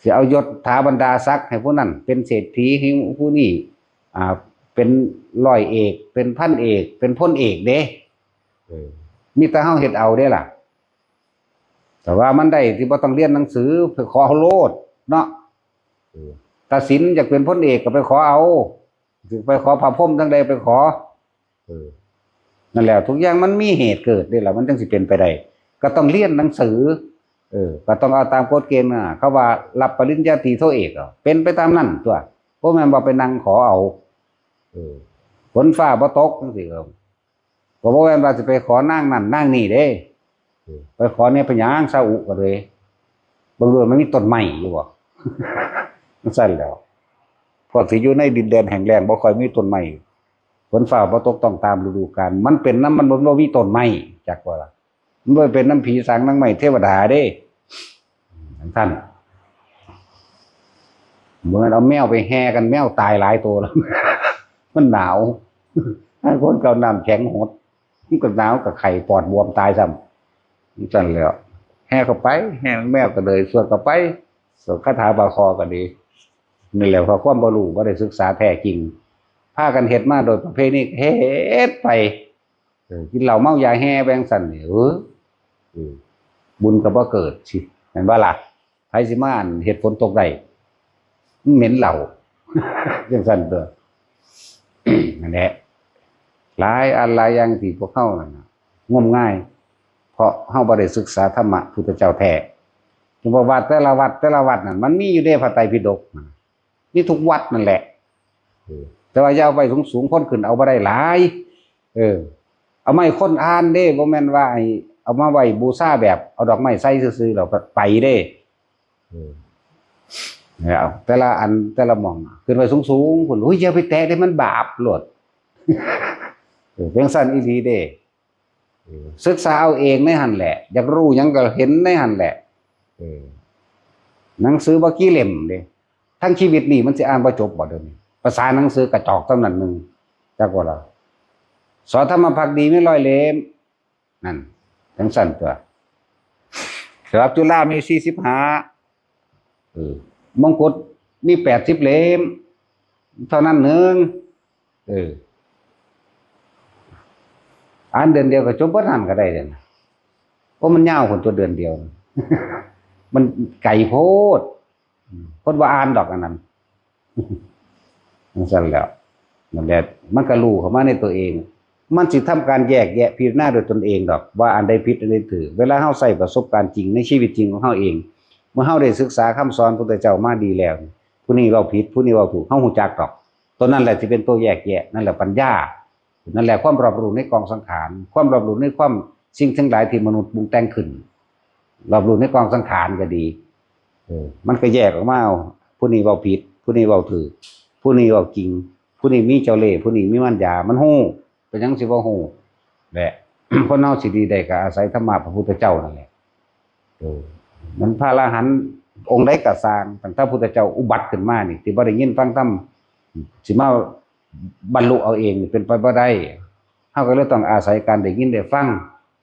สิเอายศถาบรรดาศักดิ์ให้ผู้นั้นเป็นเศรษฐี ให้ผู้นี้ อ่า เป็นร้อยเอก เป็นพันเอก เป็นพลเอกเด้ เออ มีแต่เฮาเฮ็ดเอาเด้ล่ะ แต่ว่ามันได้ที่บ่ต้องเรียนหนังสือ ไปขอเอาโลดเนาะ เออ ถ้าศีลอยากเป็นพลเอกก็ไปขอเอา สิไปขอพระพรหมจั่งใดไปขอ เออ นั่นแหละ ทุกอย่างมันมีเหตุเกิดเด้ล่ะ มันจั่งสิเป็นไปได้ ก็ต้องเรียนหนังสือ เออ ก็ต้องเอาตามกฎเกณฑ์น่ะ เขาว่ารับปริญญาตรีโทเอกอะ เป็นไปตามนั้นตั๊ว บ่แม่นว่าไปนั่งขอเอา เออ ฝนฟ้าบ่ตกจั่งซี้ก็ ก็บ่แม่นว่าสิไปขอนางนั่นนางนี่เด้ เออ ไปขอเนี่ยไปหยังซาอุก็เลย เบิ่งดูมันมีต้นไม้อยู่บ่ มันซั่นแหล้ว พวกที่อยู่ในดินแดนแห้งแล้งบ่ค่อยมีต้นไม้ ฝนฟ้าบ่ตกต้องตามฤดูกาล มันเป็นนำมันบ่ บ่มีต้นไม้ จักว่าล่ะ มันบ่เป็นนำผีสางนางไม้เทวดาเด้ ซั่น เหมือนเอาแมวไปแห่กัน แมวตายหลายตัวแล้ว มันหนาว บางคนก็เอาน้ำแข็งหด มันก็หนาวก็ไข้ปอดบวมตายซ้ำ ซั่นแหล้ว แห่เข้าไป แห่แมวก็เลย สวดเข้าไป สวดคาถาบาคอก็ดี นี่แหละ เพราะความบ่รู้ บ่ได้ศึกษาแท้จริง พากันเฮ็ดมาโดยประเพณี เฮ็ดไป เออ กินเหล้าเมายาแห่ไปจั่งซั้นนี่ เออ เออ บุญก็บ่เกิดสิ แม่นบ่ล่ะ ไผสิมาอันเฮ็ดฝนตกได้ มันเหม็นเหล้า จั่งซั้นตั๊ว นั่นแหละ หลายอันหลายอย่างที่พวกเฮานั่นน่ะ งมงาย เพราะเฮาบ่ได้ศึกษาธรรมะพุทธเจ้าแท้ ถึงว่าวัดแต่ละวัด แต่ละวัดนั่น มันมีอยู่เด้ พระไตรปิฎกน่ะ มีทุกวัดนั่นแหละ เออ แต่ว่าอย่าเอาไว้สูงๆ คนขึ้นเอาบ่ได้หลาย เออ เอาไม้คนอ่านเด้ บ่แม่นว่าไอ้เอามาไว้บูชาแบบเอาดอกไม้ใส่ซื่อๆ แล้วก็ไปเด้ เออ เนี่ย เอาแต่ละอันแต่ละหม่องขึ้นไปสูงๆ พุ้น อุ้ย อย่าไปแตะเด้ มันบาปโลด เออ เป็นซั่นอีหลีเด้ เออ ศึกษาเอาเองในหั่นแหละ อยากรู้หยังก็เห็นในหั่นแหละ เออ หนังสือบ่กี่เล่มเด้ ทั้งชีวิตนี่มันสิอ่านบ่จบบ่เดี๋ยวนี้ ภาษาหนังสือกระจอกส่ำนั้นหนึ่ง จักว่าล่ะ สอธรรมภักดีมีร้อยเล่ม นั่น จั่งซั้นตั๊ว ฉบับจุฬามีสี่สิบห้า เออ มงกุฎมีแปดสิบเล่ม เท่านั้นหนึ่ง เออ อ่านเดือนเดียวก็จบเบิดหั่นก็ได้เด้นะ เพราะมันยาวพุ้นตั๊ว เดือนเดียว มันไกลโพด อืม คนบ่อ่านดอกอันนั้น จั่งซั้นแหล้ว นั่นแหละ มันก็รู้เข้ามาในตัวเอง มันสิทำการแยกแยะพิจารณาโดยตนเองดอก ว่าอันใดผิดอันใดถูก เวลาเฮาใช้ประสบการณ์จริงในชีวิตจริงของเฮาเอง เมื่อเฮาได้ศึกษาคำสอนพุทธเจ้ามาดีแล้ว ผู้นี้เว้าผิด ผู้นี้เว้าถูก เฮาฮู้จักดอก ตัวนั้นแหละสิเป็นตัวแยกแยะ นั่นแหละปัญญา นั่นแหละความรอบรู้ในกองสังขาร ความรอบรู้ในความสิ่งทั้งหลายที่มนุษย์ปรุงแต่งขึ้น รอบรู้ในกองสังขารก็ดี เออ มันก็แยกออกมาเอา ผู้นี้เว้าผิด ผู้นี้เว้าถูก ผู้นี้เว้าจริง ผู้นี้มีเจ้าเล่ห์ ผู้นี้มีมารยา มันฮู้ เป็นหยังสิบ่ฮู้ แหละ คนเฮาสิดีได้ก็อาศัยธรรมะพระพุทธเจ้านั่นแหละ เออ มันพระอรหันต์องค์ใดก็ซ่าง ตั้งแต่พุทธเจ้าอุบัติขึ้นมานี่ ที่บ่ได้ยินฟังธรรม สิมาบรรลุเอาเองนี่เป็นไปบ่ได้ เฮาก็เลยต้องอาศัยการได้ยินได้ฟัง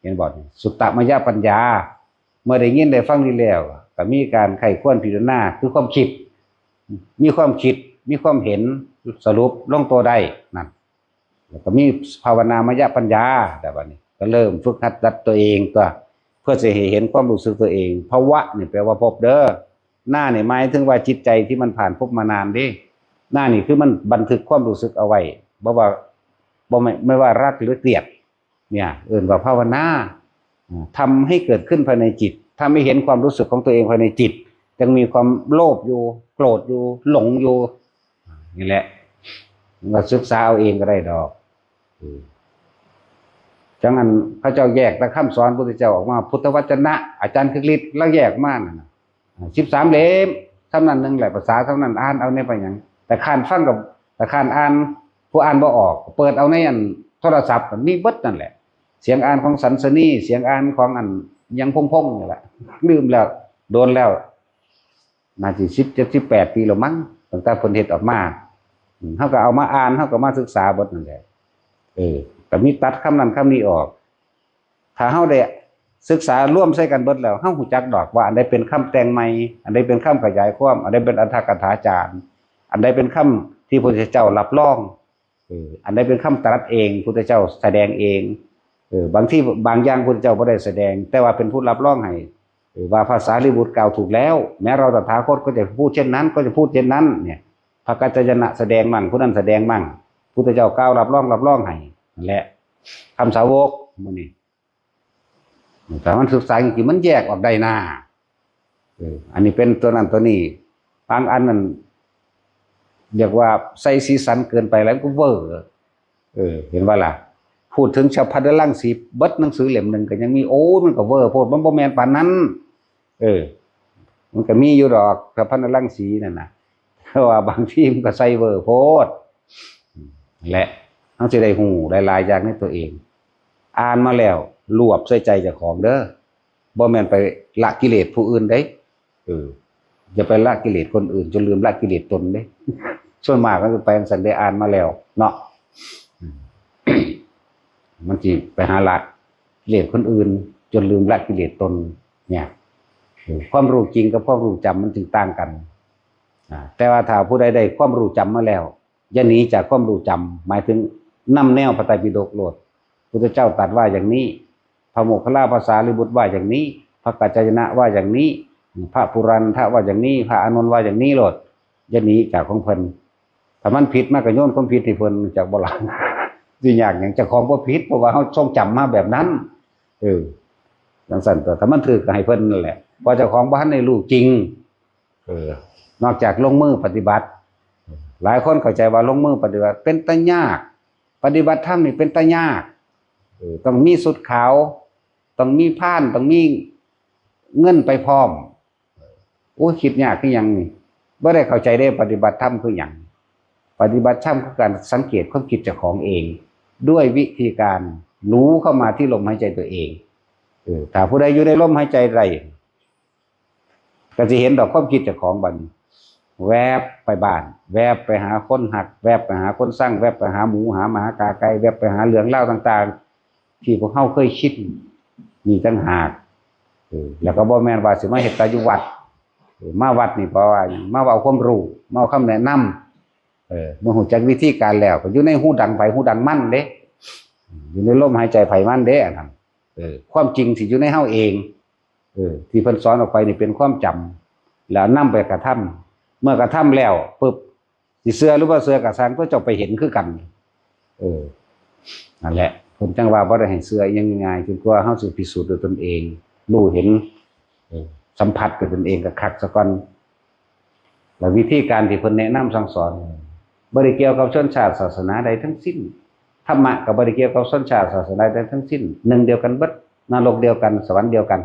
เห็นบ่ สุตตมยปัญญา เมื่อได้ยินได้ฟังนี้แล้ว ก็มีการใคร่ครวญพิจารณา คือความคิด มีความคิด มีความเห็น สรุปลงตัวได้นั่น แล้วก็มีภาวนามยปัญญา แต่บัดนี้ก็เริ่มฝึกหัดดัดตัวเองตัว เพื่อจะให้เห็นความรู้สึกตัวเอง ภวะนี่แปลว่าพบเด้อ นานี่หมายถึงว่าจิตใจที่มันผ่านพบมานานเด้ นานี่คือมันบันทึกความรู้สึกเอาไว้ บ่ว่า บ่ ไม่ ไม่ว่ารักหรือเกลียด เนี่ย เอิ้นว่าภาวนา อ่า ทำให้เกิดขึ้นภายในจิต ทำให้เห็นความรู้สึกของตัวเองภายในจิต ยังมีความโลภอยู่ โกรธอยู่ หลงอยู่ นี่แหละ ก็ศึกษาเอาเองก็ได้ดอก อืม จังอันเขาเจ้าแยกแต่คำสอนพุทธเจ้าออกมา พุทธวจนะ อาจารย์คึกฤทธิ์ลาวแยกมานั่นน่ะ อ่า สิบสามเล่ม ส่ำนั้นหนึ่งแหละ ภาษาส่ำนั้นอ่านเอาเนี่ยไปหยัง แต่คร้านฟังกับ แต่คร้านอ่าน ผู้อ่านบ่ออก เปิดเอาในอันโทรศัพท์ มีเบิดนั่นแหละ เสียงอ่านของสันสนี เสียงอ่านของอันหยังพงษ์พงษ์นี่แหละ ลืมแล้ว โดนแล้ว น่าสิสิบเจ็ด สิบแปดปีแล้วมั้ง ตั้งแต่เพิ่นเฮ็ดออกมา อืม เฮาก็เอามาอ่าน เฮาก็มาศึกษาเบิดนั่นแหละ เออ ก็มีตัดคำนั้นคำนี้ออก ถ้าเฮาได้ศึกษารวมใส่กันเบิดแล้ว เฮาฮู้จักดอกว่าอันใดเป็นคำแต่งใหม่ อันใดเป็นคำขยายความ อันใดเป็นอรรถกถาจารย์ อันใดเป็นคำที่พระพุทธเจ้ารับรอง เออ อันใดเป็นคำตรัสเอง พุทธเจ้าแสดงเอง เออ บางทีบางอย่างพุทธเจ้าบ่ได้แสดง แต่ว่าเป็นผู้รับรองให้ เออ ว่าพระสารีบุตรกล่าวถูกแล้ว แม้เราตถาคตก็จะพูดเช่นนั้น ก็จะพูดเช่นนั้น เนี่ย พระกัจจายนะแสดงมั่ง ผู้นั้นแสดงมั่ง พุทธเจ้ากล่าวรับรอง รับรองให้ นั่นแหละ คำสาวกมื้อนี้ แต่มันศึกษาจริงๆ มันแยกออกได้นา เออ อันนี้เป็นตัวนั้นตัวนี้ บางอันนั่น เรียกว่าใส่สีสันเกินไปแล้วก็เวอร์ เออ เห็นว่าล่ะ พูดถึงฉัพพะนรังสี เบิดหนังสือเล่มหนึ่งก็ยังมี โอ้ มันก็เวอร์โพด มันบ่แม่นปานนั้น เออ มันก็มีอยู่ดอกฉัพพะนรังสีนั่นน่ะ แต่ว่าบางทีมันก็ใส่เวอร์โพด และเฮาสิได้ฮู้หลายๆ อย่างในตัวเอง อ่านมาแล้ว รวบใส่ใจเจ้าของเด้อ บ่แม่นไปละกิเลสผู้อื่นเด้ เออ อย่าไปละกิเลสคนอื่น จนลืมละกิเลสตนเด้ ส่วนมากมันจะไปจั่งซั้นเด้ อ่านมาแล้วเนาะ อืม มันสิไปหาละกิเลสคนอื่น จนลืมละกิเลสตน เนี่ย เออ ความรู้จริงกับความรู้จำมันจึงต่างกัน อ่า แต่ว่าถ้าผู้ใดได้ความรู้จำมาแล้ว อย่าหนีจากความรู้จำ หมายถึงนำแนวพระไตรปิฎกโลด พุทธเจ้าตรัสว่าอย่างนี้ พระโมคคัลลาภาษารีบุตรว่าอย่างนี้ พระกัจจายนะว่าอย่างนี้ พระปุรันทะว่าอย่างนี้ พระอานนท์ว่าอย่างนี้โลด อย่าหนีจากของเพิ่น ถ้ามันผิดมาก็โยนความผิดให้เพิ่น จักบ่ล่ะ สิยากหยัง เจ้าของบ่ผิด เพราะว่าเฮาทรงจำมาแบบนั้น เออ จั่งซั้นตัว ถ้ามันถูกก็ให้เพิ่นนั่นแหละ เพราะเจ้าของบ่ทันได้รู้จริง เออ นอกจากลงมือปฏิบัติ หลายคนเข้าใจว่าลงมือปฏิบัติเป็นตายาก ปฏิบัติธรรมนี่เป็นตายาก เออ ต้องมีชุดขาว ต้องมีพาน ต้องมีเงินไปพร้อม โอ้ย คิดยากคือหยังนี่ บ่ได้เข้าใจเด้ ปฏิบัติธรรมคือหยัง ปฏิบัติธรรมคือการสังเกตความคิดเจ้าของเอง ด้วยวิธีการรู้เข้ามาที่ลมหายใจตัวเอง เออ ถ้าผู้ใดอยู่ในลมหายใจได้ ก็สิเห็นดอกความคิดเจ้าของบัดนี้ แวบไปบ้าน แวบไปหาคนฮัก แวบไปหาคนซัง แวบไปหาหมูหาหมากาไก่ แวบไปหาเรื่องราวต่างๆ ที่พวกเฮาเคยคิด นี่ต่างหาก เออ แล้วก็บ่แม่นว่าสิมาเฮ็ดแต่อยู่วัด เออ มาวัดนี่เพราะว่าหยัง มาเอาความรู้ มาเอาคำแนะนำ เออ เมื่อฮู้จักวิธีการแล้ว ก็อยู่ในฮูดังไผฮูดังมันเด้ อยู่ในลมหายใจไผมันเด้ อันนั้น เออ ความจริงสิอยู่ในเฮาเอง เออ ที่เพิ่นสอนออกไปนี่เป็นความจำ แล้วนำไปกระทำ เมื่อกระทำแล้วปึ๊บ สิเชื่อหรือบ่เชื่อก็ซ่าง ตัวเจ้าไปเห็นคือกัน เออ นั่นแหละ เพิ่นจั่งว่าบ่ได้ให้เชื่ออิหยังง่ายๆ จนกว่าเฮาสิพิสูจน์ด้วยตนเอง รู้เห็น เออ สัมผัสด้วยตนเองคักๆ ซะก่อน แล้ววิธีการที่เพิ่นแนะนำสั่งสอน บ่ได้เกี่ยวกับชนชาติศาสนาใดทั้งสิ้น ธรรมะก็บ่ได้เกี่ยวกับชนชาติศาสนาใดทั้งสิ้น หนึ่งเดียวกันเบิด นรกเดียวกัน สวรรค์เดียวกัน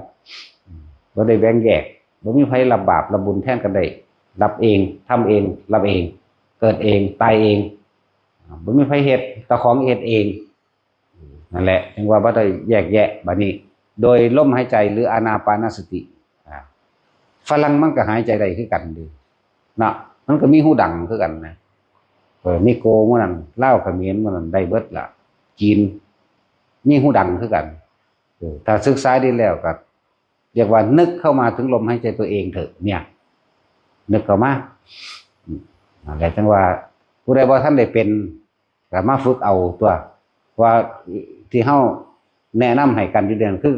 บ่ได้แบ่งแยก บ่มีไผรับบาปรับบุญแทนกันได้ รับเอง ทำเอง รับเอง เกิดเอง ตายเอง บ่มีไผเฮ็ด เจ้าของเฮ็ดเอง นั่นแหละ จึงว่าบ่ได้แยกแยะบัดนี้ โดยลมหายใจหรืออานาปานสติ อ่า ฝรั่งมันก็หายใจได้คือกันเด้ เนาะ มันก็มีฮูดังคือกันนะ เออ มีโกหมู่นั้น ลาวเขมรหมู่นั้น ได้เบิดล่ะ จีน มีฮูดังคือกัน เออ ถ้าศึกษาดีแล้วก็ เรียกว่านึกเข้ามาถึงลมหายใจตัวเองเถอะเนี่ย นึกเข้ามา อืม นั่นแหละ จังว่า ผู้ใดบ่ทันได้เป็น ก็มาฝึกเอาตัว ว่าที่เฮาแนะนำให้กันอยู่เดี๋ยวนี้คือ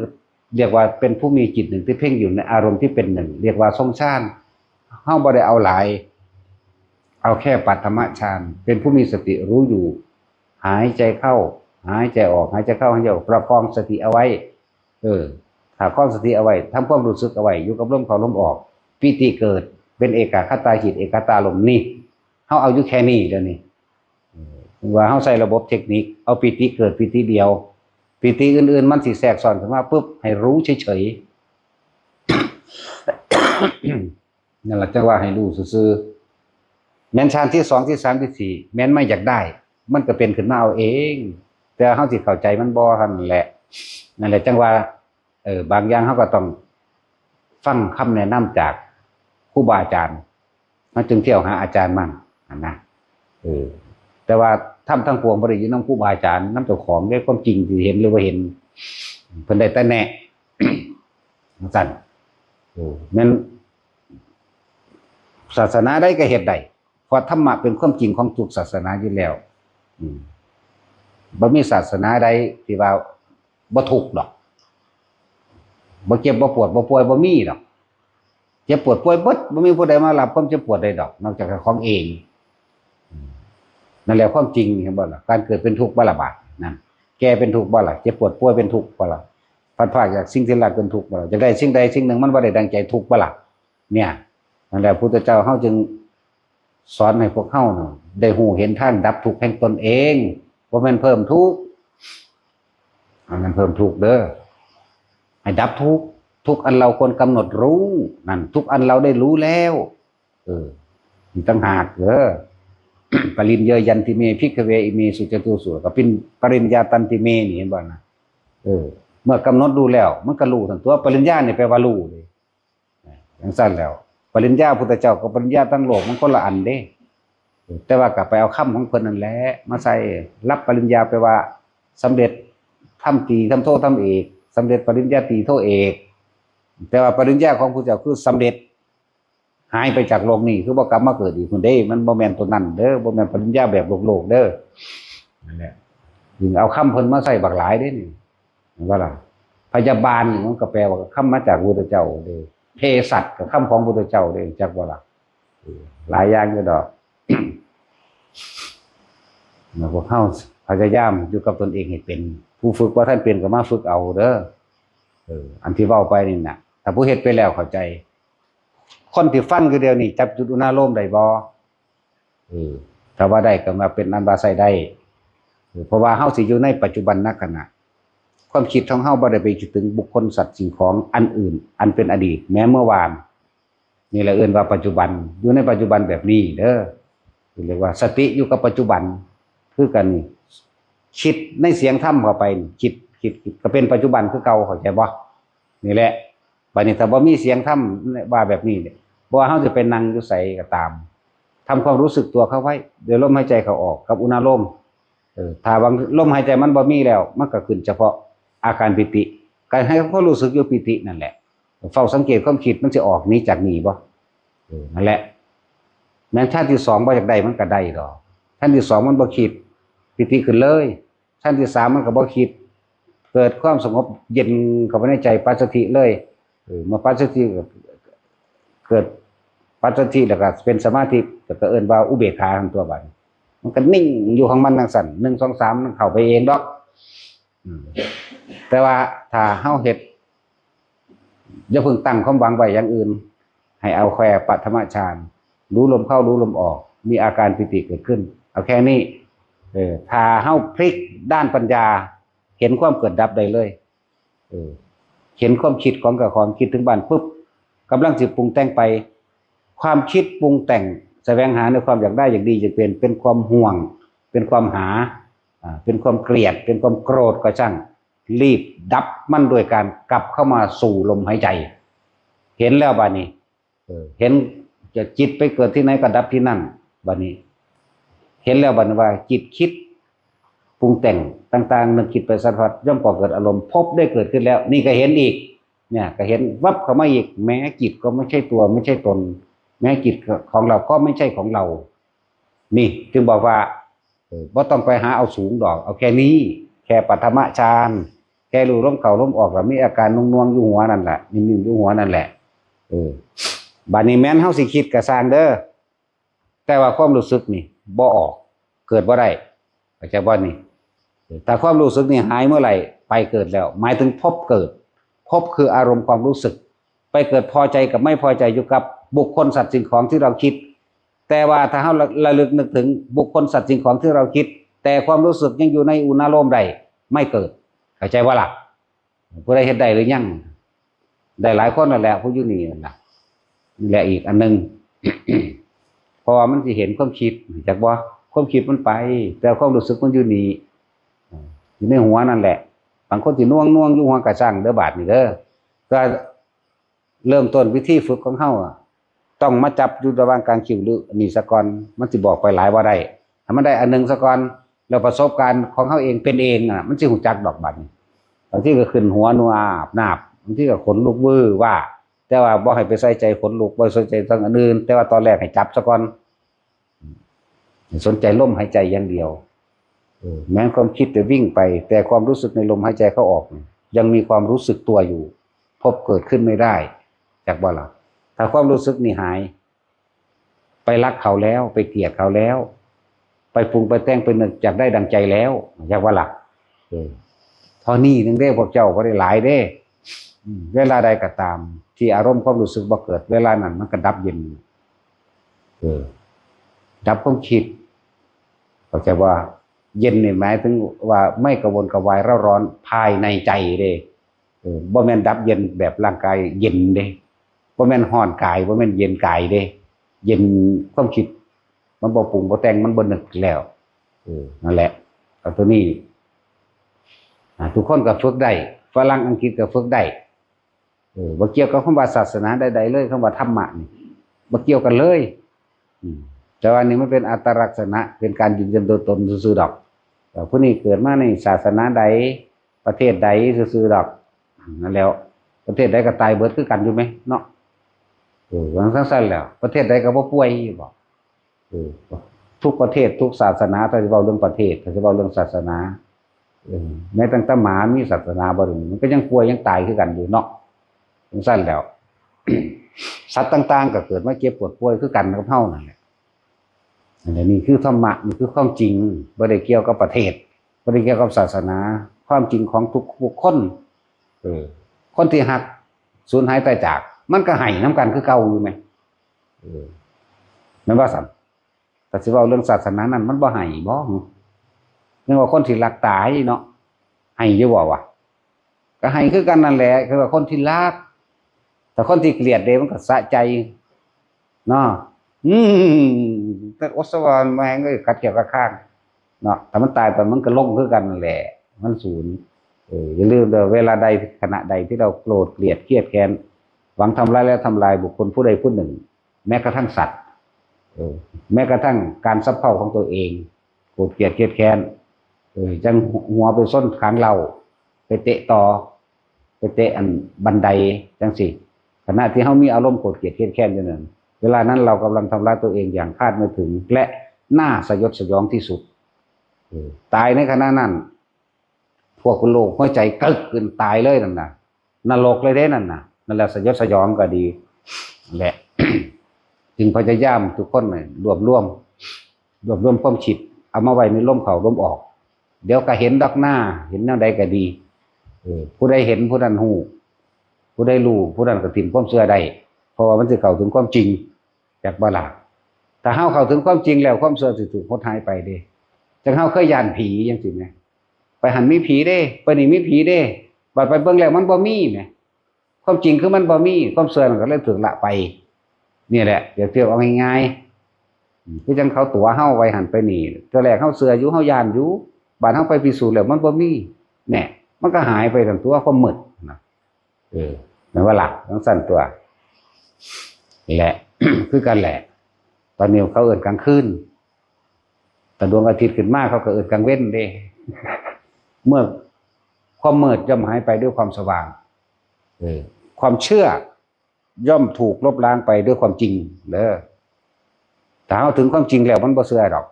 เรียกว่าเป็นผู้มีจิตหนึ่งที่เพ่งอยู่ในอารมณ์ที่เป็นหนึ่ง เรียกว่าทรงฌาน เฮาบ่ได้เอาหลาย เอาแค่ปัทมฌาน เป็นผู้มีสติรู้อยู่ หายใจเข้า หายใจออก หายใจเข้า หายใจออก ประคองสติเอาไว้ เออ ถ้าคองสติเอาไว้ ทำความรู้สึกเอาไว้ อยู่กับลมเข้าลมออก ปีติเกิด เป็นเอกคตาจิต เอกคตารมณ์นี่ เฮาเอาอยู่แค่นี้เดี๋ยวนี้ เออ ว่าเฮาใช้ระบบเทคนิค เอาปีติเกิดปีติเดียว ปีติอื่นๆ มันสิแทรกซ้อนขึ้นมาปุ๊บ ให้รู้เฉยๆ นั่นแหละจังว่าให้รู้ซื่อๆ แม่นฌานที่สอง ที่สาม ที่สี่ แม่นไม่อยากได้ มันก็เป็นขึ้นมาเอาเอง แต่เฮาสิเข้าใจมันบ่เท่านั้นแหละ นั่นแหละจังว่า เออ บางอย่างเฮาก็ต้องฟังคำแนะนำจากครูบาอาจารย์ เฮาจึงเที่ยวหาอาจารย์มั่งหั้นนะ เออ แต่ว่าธรรมทั้งปวงบ่ได้อยู่นำครูบาอาจารย์ นำเจ้าของเด้ ความจริงสิเห็นหรือบ่เห็น เพิ่นได้แต่แนะ จั่งซั้น เออ แม่น ศาสนาใดก็เฮ็ดได้ เพราะธรรมะเป็นความจริงของทุกศาสนาอยู่แล้ว อืม บ่มีศาสนาใดที่ว่าบ่ทุกข์ดอก บ่เจ็บบ่ปวดบ่ป่วยบ่มีดอก เจ็บปวดป่วยเบิด บ่มีผู้ใดมารับความเจ็บปวดได้ดอก นอกจากของเอง อืม นั่นแหละความจริง เห็นบ่ล่ะ การเกิดเป็นทุกข์บ่ล่ะบาดนั่น แก่เป็นทุกข์บ่ล่ะ เจ็บปวดป่วยเป็นทุกข์บ่ล่ะ พลัดพรากจากสิ่งที่รักเป็นทุกข์บ่ล่ะ อยากได้สิ่งใดสิ่งหนึ่งมันบ่ได้ดังใจทุกข์บ่ล่ะ เนี่ย นั่นแหละพุทธเจ้าเฮาจึงสอนให้พวกเฮาน่ะได้ฮู้เห็นทางดับทุกข์แห่งตนเอง บ่แม่นเพิ่มทุกข์ อันนั้นเพิ่มทุกข์เด้อ ให้ดับทุกข์ ทุกข์อันเราควรกำหนดรู้ นั่น ทุกข์อันเราได้รู้แล้ว เออ นี่ต่างหากเด้อ ปริญเยยันติเม ภิกขเว อิเมสุจตุสูตร ก็เป็นปริญญาตันติเม นี่เห็นบ่นะ เออ เมื่อกำหนดรู้แล้ว มันก็รู้ทั้งตัว ปริญญานี่แปลว่ารู้เลย จั่งซั้นแล้ว ปริญญาพุทธเจ้ากับปริญญาทางโลกมันคนละอันเด้ แต่ว่าก็ไปเอาคำของเพิ่นนั่นแหละมาใส่ รับปริญญาแปลว่าสำเร็จทำตรีทำโททำเอก สำเร็จปริญญาตรีโทเอก แต่ว่าปริญญาของพุทธเจ้าคือสำเร็จ หายไปจากโลกนี้ คือบ่กลับมาเกิดอีกพุ้นเด้ มันบ่แม่นตัวนั้นเด้อ บ่แม่นปริญญาแบบโลกๆเด้อ นั่นแหละ จึงเอาคำเพิ่นมาใส่บักหลายเด้นี่ เห็นบ่ล่ะ พยาบาลนี่มันก็แปลว่าคำมาจากพุทธเจ้าเด้ เภสัชก็คำของพุทธเจ้าเด้ จักบ่ล่ะ เออ หลายอย่างอยู่ดอก แล้วพวกเฮาพยายามอยู่กับตนเองให้เป็น ผู้ฝึกบ่ทันเป็นก็มาฝึกเอาเด้อ เออ อันที่เว้าไปนี่น่ะ ถ้าผู้เฮ็ดไปแล้วเข้าใจ คนที่ฟังอยู่เดี๋ยวนี้จับจุดอุณาโลมได้บ่ เออ ถ้าว่าได้ก็ว่าเป็นอันว่าใช้ได้ เออ เพราะว่าเฮาสิอยู่ในปัจจุบันขณะ ความคิดของเฮาบ่ได้ไปคิดถึงบุคคลสัตว์สิ่งของอันอื่น อันเป็นอดีต แม้เมื่อวาน นี่แหละเอิ้นว่าปัจจุบัน อยู่ในปัจจุบันแบบนี้เด้อ เรียกว่าสติอยู่กับปัจจุบัน คือกันนี่ คิดในเสียงธรรมเข้าไปนี่ คิด คิด คิด ก็เป็นปัจจุบันคือเก่า เข้าใจบ่ นี่แหละ บัดนี้ถ้าบ่มีเสียงธรรมว่าแบบนี้เนี่ย บ่ว่าเฮาจะไปนั่งอยู่ไสก็ตาม ทำความรู้สึกตัวเข้าไว้ โดยลมหายใจเข้าออกกับอุณาโลม เออ ถ้าบางลมหายใจมันบ่มีแล้ว มันก็ขึ้นเฉพาะอาการปีติ การให้ความรู้สึกอยู่ปีตินั่นแหละ เฝ้าสังเกตความคิดมันสิออกหนีจากนี่บ่ เออ นั่นแหละ แม้นฌานที่สองบ่อยากได้มันก็ได้ดอก ฌานที่สองมันบ่คิด ปีติขึ้นเลย ฌานที่สามมันก็บ่คิด เกิดความสงบเย็นเข้าไปในใจ ปัสสัทธิเลย เออ เมื่อปัสสัทธิก็เกิดปัสสัทธิแล้วก็เป็นสมาธิ แล้วก็เอิ้นว่าอุเบกขาทั้งตัวบัดนี้ มันก็นิ่งอยู่ของมันจั่งซั้น หนึ่ง สอง สาม มันเข้าไปเองดอก อืม แต่ว่าถ้าเฮาเฮ็ด อย่าเพิ่งตั้งความหวังไว้อย่างอื่น ให้เอาแค่ปัทมฌาน รู้ลมเข้ารู้ลมออก มีอาการปีติเกิดขึ้น เอาแค่นี้ เออ ถ้าเฮาพลิกด้านปัญญา เห็นความเกิดดับได้เลย เออ เห็นความคิดของเจ้าของ คิดถึงบ้านปุ๊บ กำลังสิปรุงแต่งไป ความคิดปรุงแต่ง แสวงหาในความอยากได้อยากดีอยากเป็น เป็นความห่วง เป็นความหา อ่าเป็นความเกลียด เป็นความโกรธก็ช่าง รีบดับมันโดยการกลับเข้ามาสู่ลมหายใจ เห็นแล้วบัดนี้ เออ เห็น จะจิตไปเกิดที่ไหนก็ดับที่นั่น บัดนี้ เห็นแล้วบัดนี้ว่าจิตคิดปรุงแต่งต่างๆนึกคิดไปสารพัด ย่อมก่อเกิดอารมณ์ ภพได้เกิดขึ้นแล้ว นี่ก็เห็นอีก เนี่ยก็เห็นวับเข้ามาอีก แม้จิตก็ไม่ใช่ตัวไม่ใช่ตน แม้จิตของเราก็ไม่ใช่ของเรา นี่จึงบอกว่า เออ บ่ต้องไปหาเอาสูงดอก เอาแค่นี้ แค่ปฐมฌาน แค่รู้ลมเข้าลมออก แล้วมีอาการหน่วงๆอยู่หัวนั่นแหละ นิ่มๆอยู่หัวนั่นแหละ เออ บัดนี้แม้นเฮาสิคิดก็ซ่างเด้อ แต่ว่าความรู้สึกนี่บ่ออก เกิดบ่ได้ เข้าใจบ่นี่ ถ้าความรู้สึกนี่หายเมื่อไหร่ ไปเกิดแล้ว หมายถึงภพเกิด ภพคืออารมณ์ความรู้สึก ไปเกิดพอใจกับไม่พอใจอยู่กับบุคคลสัตว์สิ่งของที่เราคิด แต่ว่าถ้าเราระลึกนึกถึงบุคคลสัตว์สิ่งของที่เราคิด แต่ความรู้สึกยังอยู่ในอุณาโลมได้ ไม่เกิด เข้าใจบ่ล่ะ ผู้ใดเฮ็ดได้หรือยัง ได้หลายคนนั่นแหละ ผู้อยู่นี่นั่นล่ะ นี่แหละอีกอันหนึ่ง เพราะว่ามันสิเห็นความคิด จักบ่ ความคิดมันไป แต่ความรู้สึกมันอยู่นี่ อยู่ในหัวนั่นแหละ บางคนสิหน่วงๆอยู่หัวกะซ่างเด้อบาดนี่เด้อ ก็เริ่มต้นวิธีฝึกของเฮาอะ ต้องมาจับอยู่ระหว่างกลางคิ้วหรือนี่ซะก่อน มันสิบอกไปหลายบ่ได้ ให้มันได้อันหนึ่งซะก่อน แล้วประสบการณ์ของเฮาเองเป็นเองอะ มันสิฮู้จักดอกบัดนี้ บางทีก็ขึ้นหัวหนวาบหนาบ บางทีก็ขนลุกวื้อว่า แต่ว่าบ่ให้ไปใส่ใจขนลุก บ่ใส่ใจทางอันอื่น แต่ว่าตอนแรกให้จับซะก่อน สนใจลมหายใจอย่างเดียว เออ แม้ความคิดจะวิ่งไป แต่ความรู้สึกในลมหายใจเข้าออก ยังมีความรู้สึกตัวอยู่ ภพเกิดขึ้นไม่ได้ จักบ่ล่ะ ถ้าความรู้สึกนี่หาย ไปรักเขาแล้ว ไปเกลียดเขาแล้ว ไปปรุงไปแต่งไปนึกอยากได้ดังใจแล้ว จักบ่ล่ะ เออ เท่านี้หนึ่งเด้ พวกเจ้าบ่ได้หลายเด้ อืม เวลาใดก็ตาม ที่อารมณ์ความรู้สึกบ่เกิด เวลานั้นมันก็ดับเย็น เออ ดับความคิด เข้าใจว่า เย็นนี่หมายถึงว่าไม่กระวนกระวายเร่าร้อนภายในใจเด้ เออ บ่แม่นดับเย็นแบบร่างกายเย็นเด้ บ่แม่นร้อนกาย บ่แม่นเย็นกายเด้ เย็นความคิด มันบ่ปรุงบ่แต่ง มันบ่นึกแล้ว เออ นั่นแหละ เอาตัวนี้ อ่า ทุกคนก็ฝึกได้ ฝรั่งอังกฤษก็ฝึกได้ เออ บ่เกี่ยวกับคำว่าศาสนาใดๆเลย คำว่าธรรมะนี่ บ่เกี่ยวกันเลย อืม แต่ว่านี่มันเป็นอัตลักษณะ เป็นการยืนยันตัวตนซื่อๆดอก แต่ผู้นี้เกิดมาในศาสนาใด ประเทศใดซื่อๆดอก นั่นแหล้ว ประเทศใดก็ตายเบิดคือกันอยู่ไหมเนาะ เออ จั่งซั่นแหล้ว ประเทศใดก็บ่ป่วยบ่ เออ ทุกประเทศทุกศาสนา ถ้าสิเว้าเรื่องประเทศ ถ้าสิเว้าเรื่องศาสนา เออ แม้ตั้งแต่หมามีศาสนาบ่ มันก็ยังป่วยยังตายคือกันอยู่เนาะ จั่งซั่นแหล้ว สัตว์ต่างๆก็เกิดมาเจ็บปวดป่วยคือกันกับเฮานั่นแหละ อันนี้คือธรรมะ นี่คือความจริง บ่ได้เกี่ยวกับประเทศ บ่ได้เกี่ยวกับศาสนา ความจริงของทุกบุคคล เออ คนที่ฮักสูญหายตายจาก มันก็ไห้นำกันคือเก่าอยู่แหม เออ แม่นบ่ซั่น ถ้าสิเว้าเรื่องศาสนานั่นมันบ่ไห้บ่ ยังว่าคนที่รักตายเนาะ ไห้อยู่บ่วะ ก็ไห้คือกันนั่นแหละ คือว่าคนที่รัก แต่คนที่เกลียดเด้มันก็สะใจ เนาะ อืม แต่อดสะวอนแม่งเอ้ย ขัดเขียวขัดข้าง เนาะ ถ้ามันตายไปมันก็ลงคือกันนั่นแหละ มันสูญ เออ อย่าลืมเด้อ เวลาใด ขณะใดที่เราโกรธ เกลียด เครียดแค้น หวังทำร้ายและทำลายบุคคลผู้ใดผู้หนึ่ง แม้กระทั่งสัตว์ เออ แม้กระทั่งการสะเพร่าของตัวเอง โกรธ เกลียด เครียดแค้น เออ จั่งหัวไปส้นขางเหล้า ไปเตะต่อ ไปเตะอันบันไดจั่งซี้ ขณะที่เฮามีอารมณ์โกรธ เกลียด เครียดแค้นอยู่นั่น เวลานั้นเรากำลังทำร้ายตัวเองอย่างคาดไม่ถึง และน่าสยดสยองที่สุด เออ ตายในขณะนั้น พวกโรคหัวใจกึกขึ้นตายเลยนั่นน่ะ นรกเลยเด้นั่นน่ะ นั่นแหละสยดสยองก็ดี แหละ จึงพยายามทุกคนเนี่ยรวบรวม รวบรวมความคิด เอามาไว้ในลมเข้าลมออก เดี๋ยวก็เห็นดอกหน้า เห็นแนวใดก็ดี เออ ผู้ใดเห็นผู้นั้นฮู้ ผู้ใดรู้ ผู้นั้นก็ถิ่มความเชื่อได้ เพราะว่ามันสิเข้าถึงความจริง จักบ่ล่ะ ถ้าเฮาเข้าถึงความจริงแล้ว ความเชื่อสิถูกหดหายไปเด้ จั่งเฮาเคยย้านผีจั่งซี้แหม ไปหั้นมีผีเด้ ไปนี่มีผีเด้ บัดไปเบิ่งแล้วมันบ่มีแหม ความจริงคือมันบ่มี ความเชื่อนั่นก็เลยถูกละไป นี่แหละ เปรียบเทียบเอาง่ายๆ อืม คือจั่งเขาตั๋วเฮาไว้หั้นไปนี่ เทื่อแรกเฮาเชื่ออยู่ เฮาย้านอยู่ บาดเฮาไปพิสูจน์แล้วมันบ่มี แน่ มันก็หายไปทั้งตัวความมืดนะ เออ แม่นบ่ล่ะ จั่งซั่นตัว และ คือกันแหละ ตอนนี้เขาเอิ้นกลางคืน แต่ดวงอาทิตย์ขึ้นมาเขาก็เอิ้นกลางเว็นเด้ เมื่อความมืดย่อมหายไปด้วยความสว่าง เออ ความเชื่อย่อมถูกลบล้างไปด้วยความจริงเด้อ ถ้าเฮาถึงความจริงแล้วมันบ่เชื่อดอก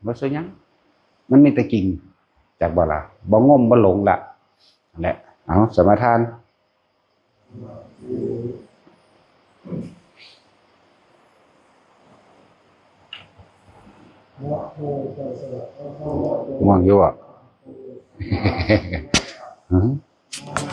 บ่เชื่อหยัง มันมีแต่จริง จักบ่ล่ะ บ่งมบ่หลงละ นั่นแหละ เอา สมาทาน ง่วงอยู่บ่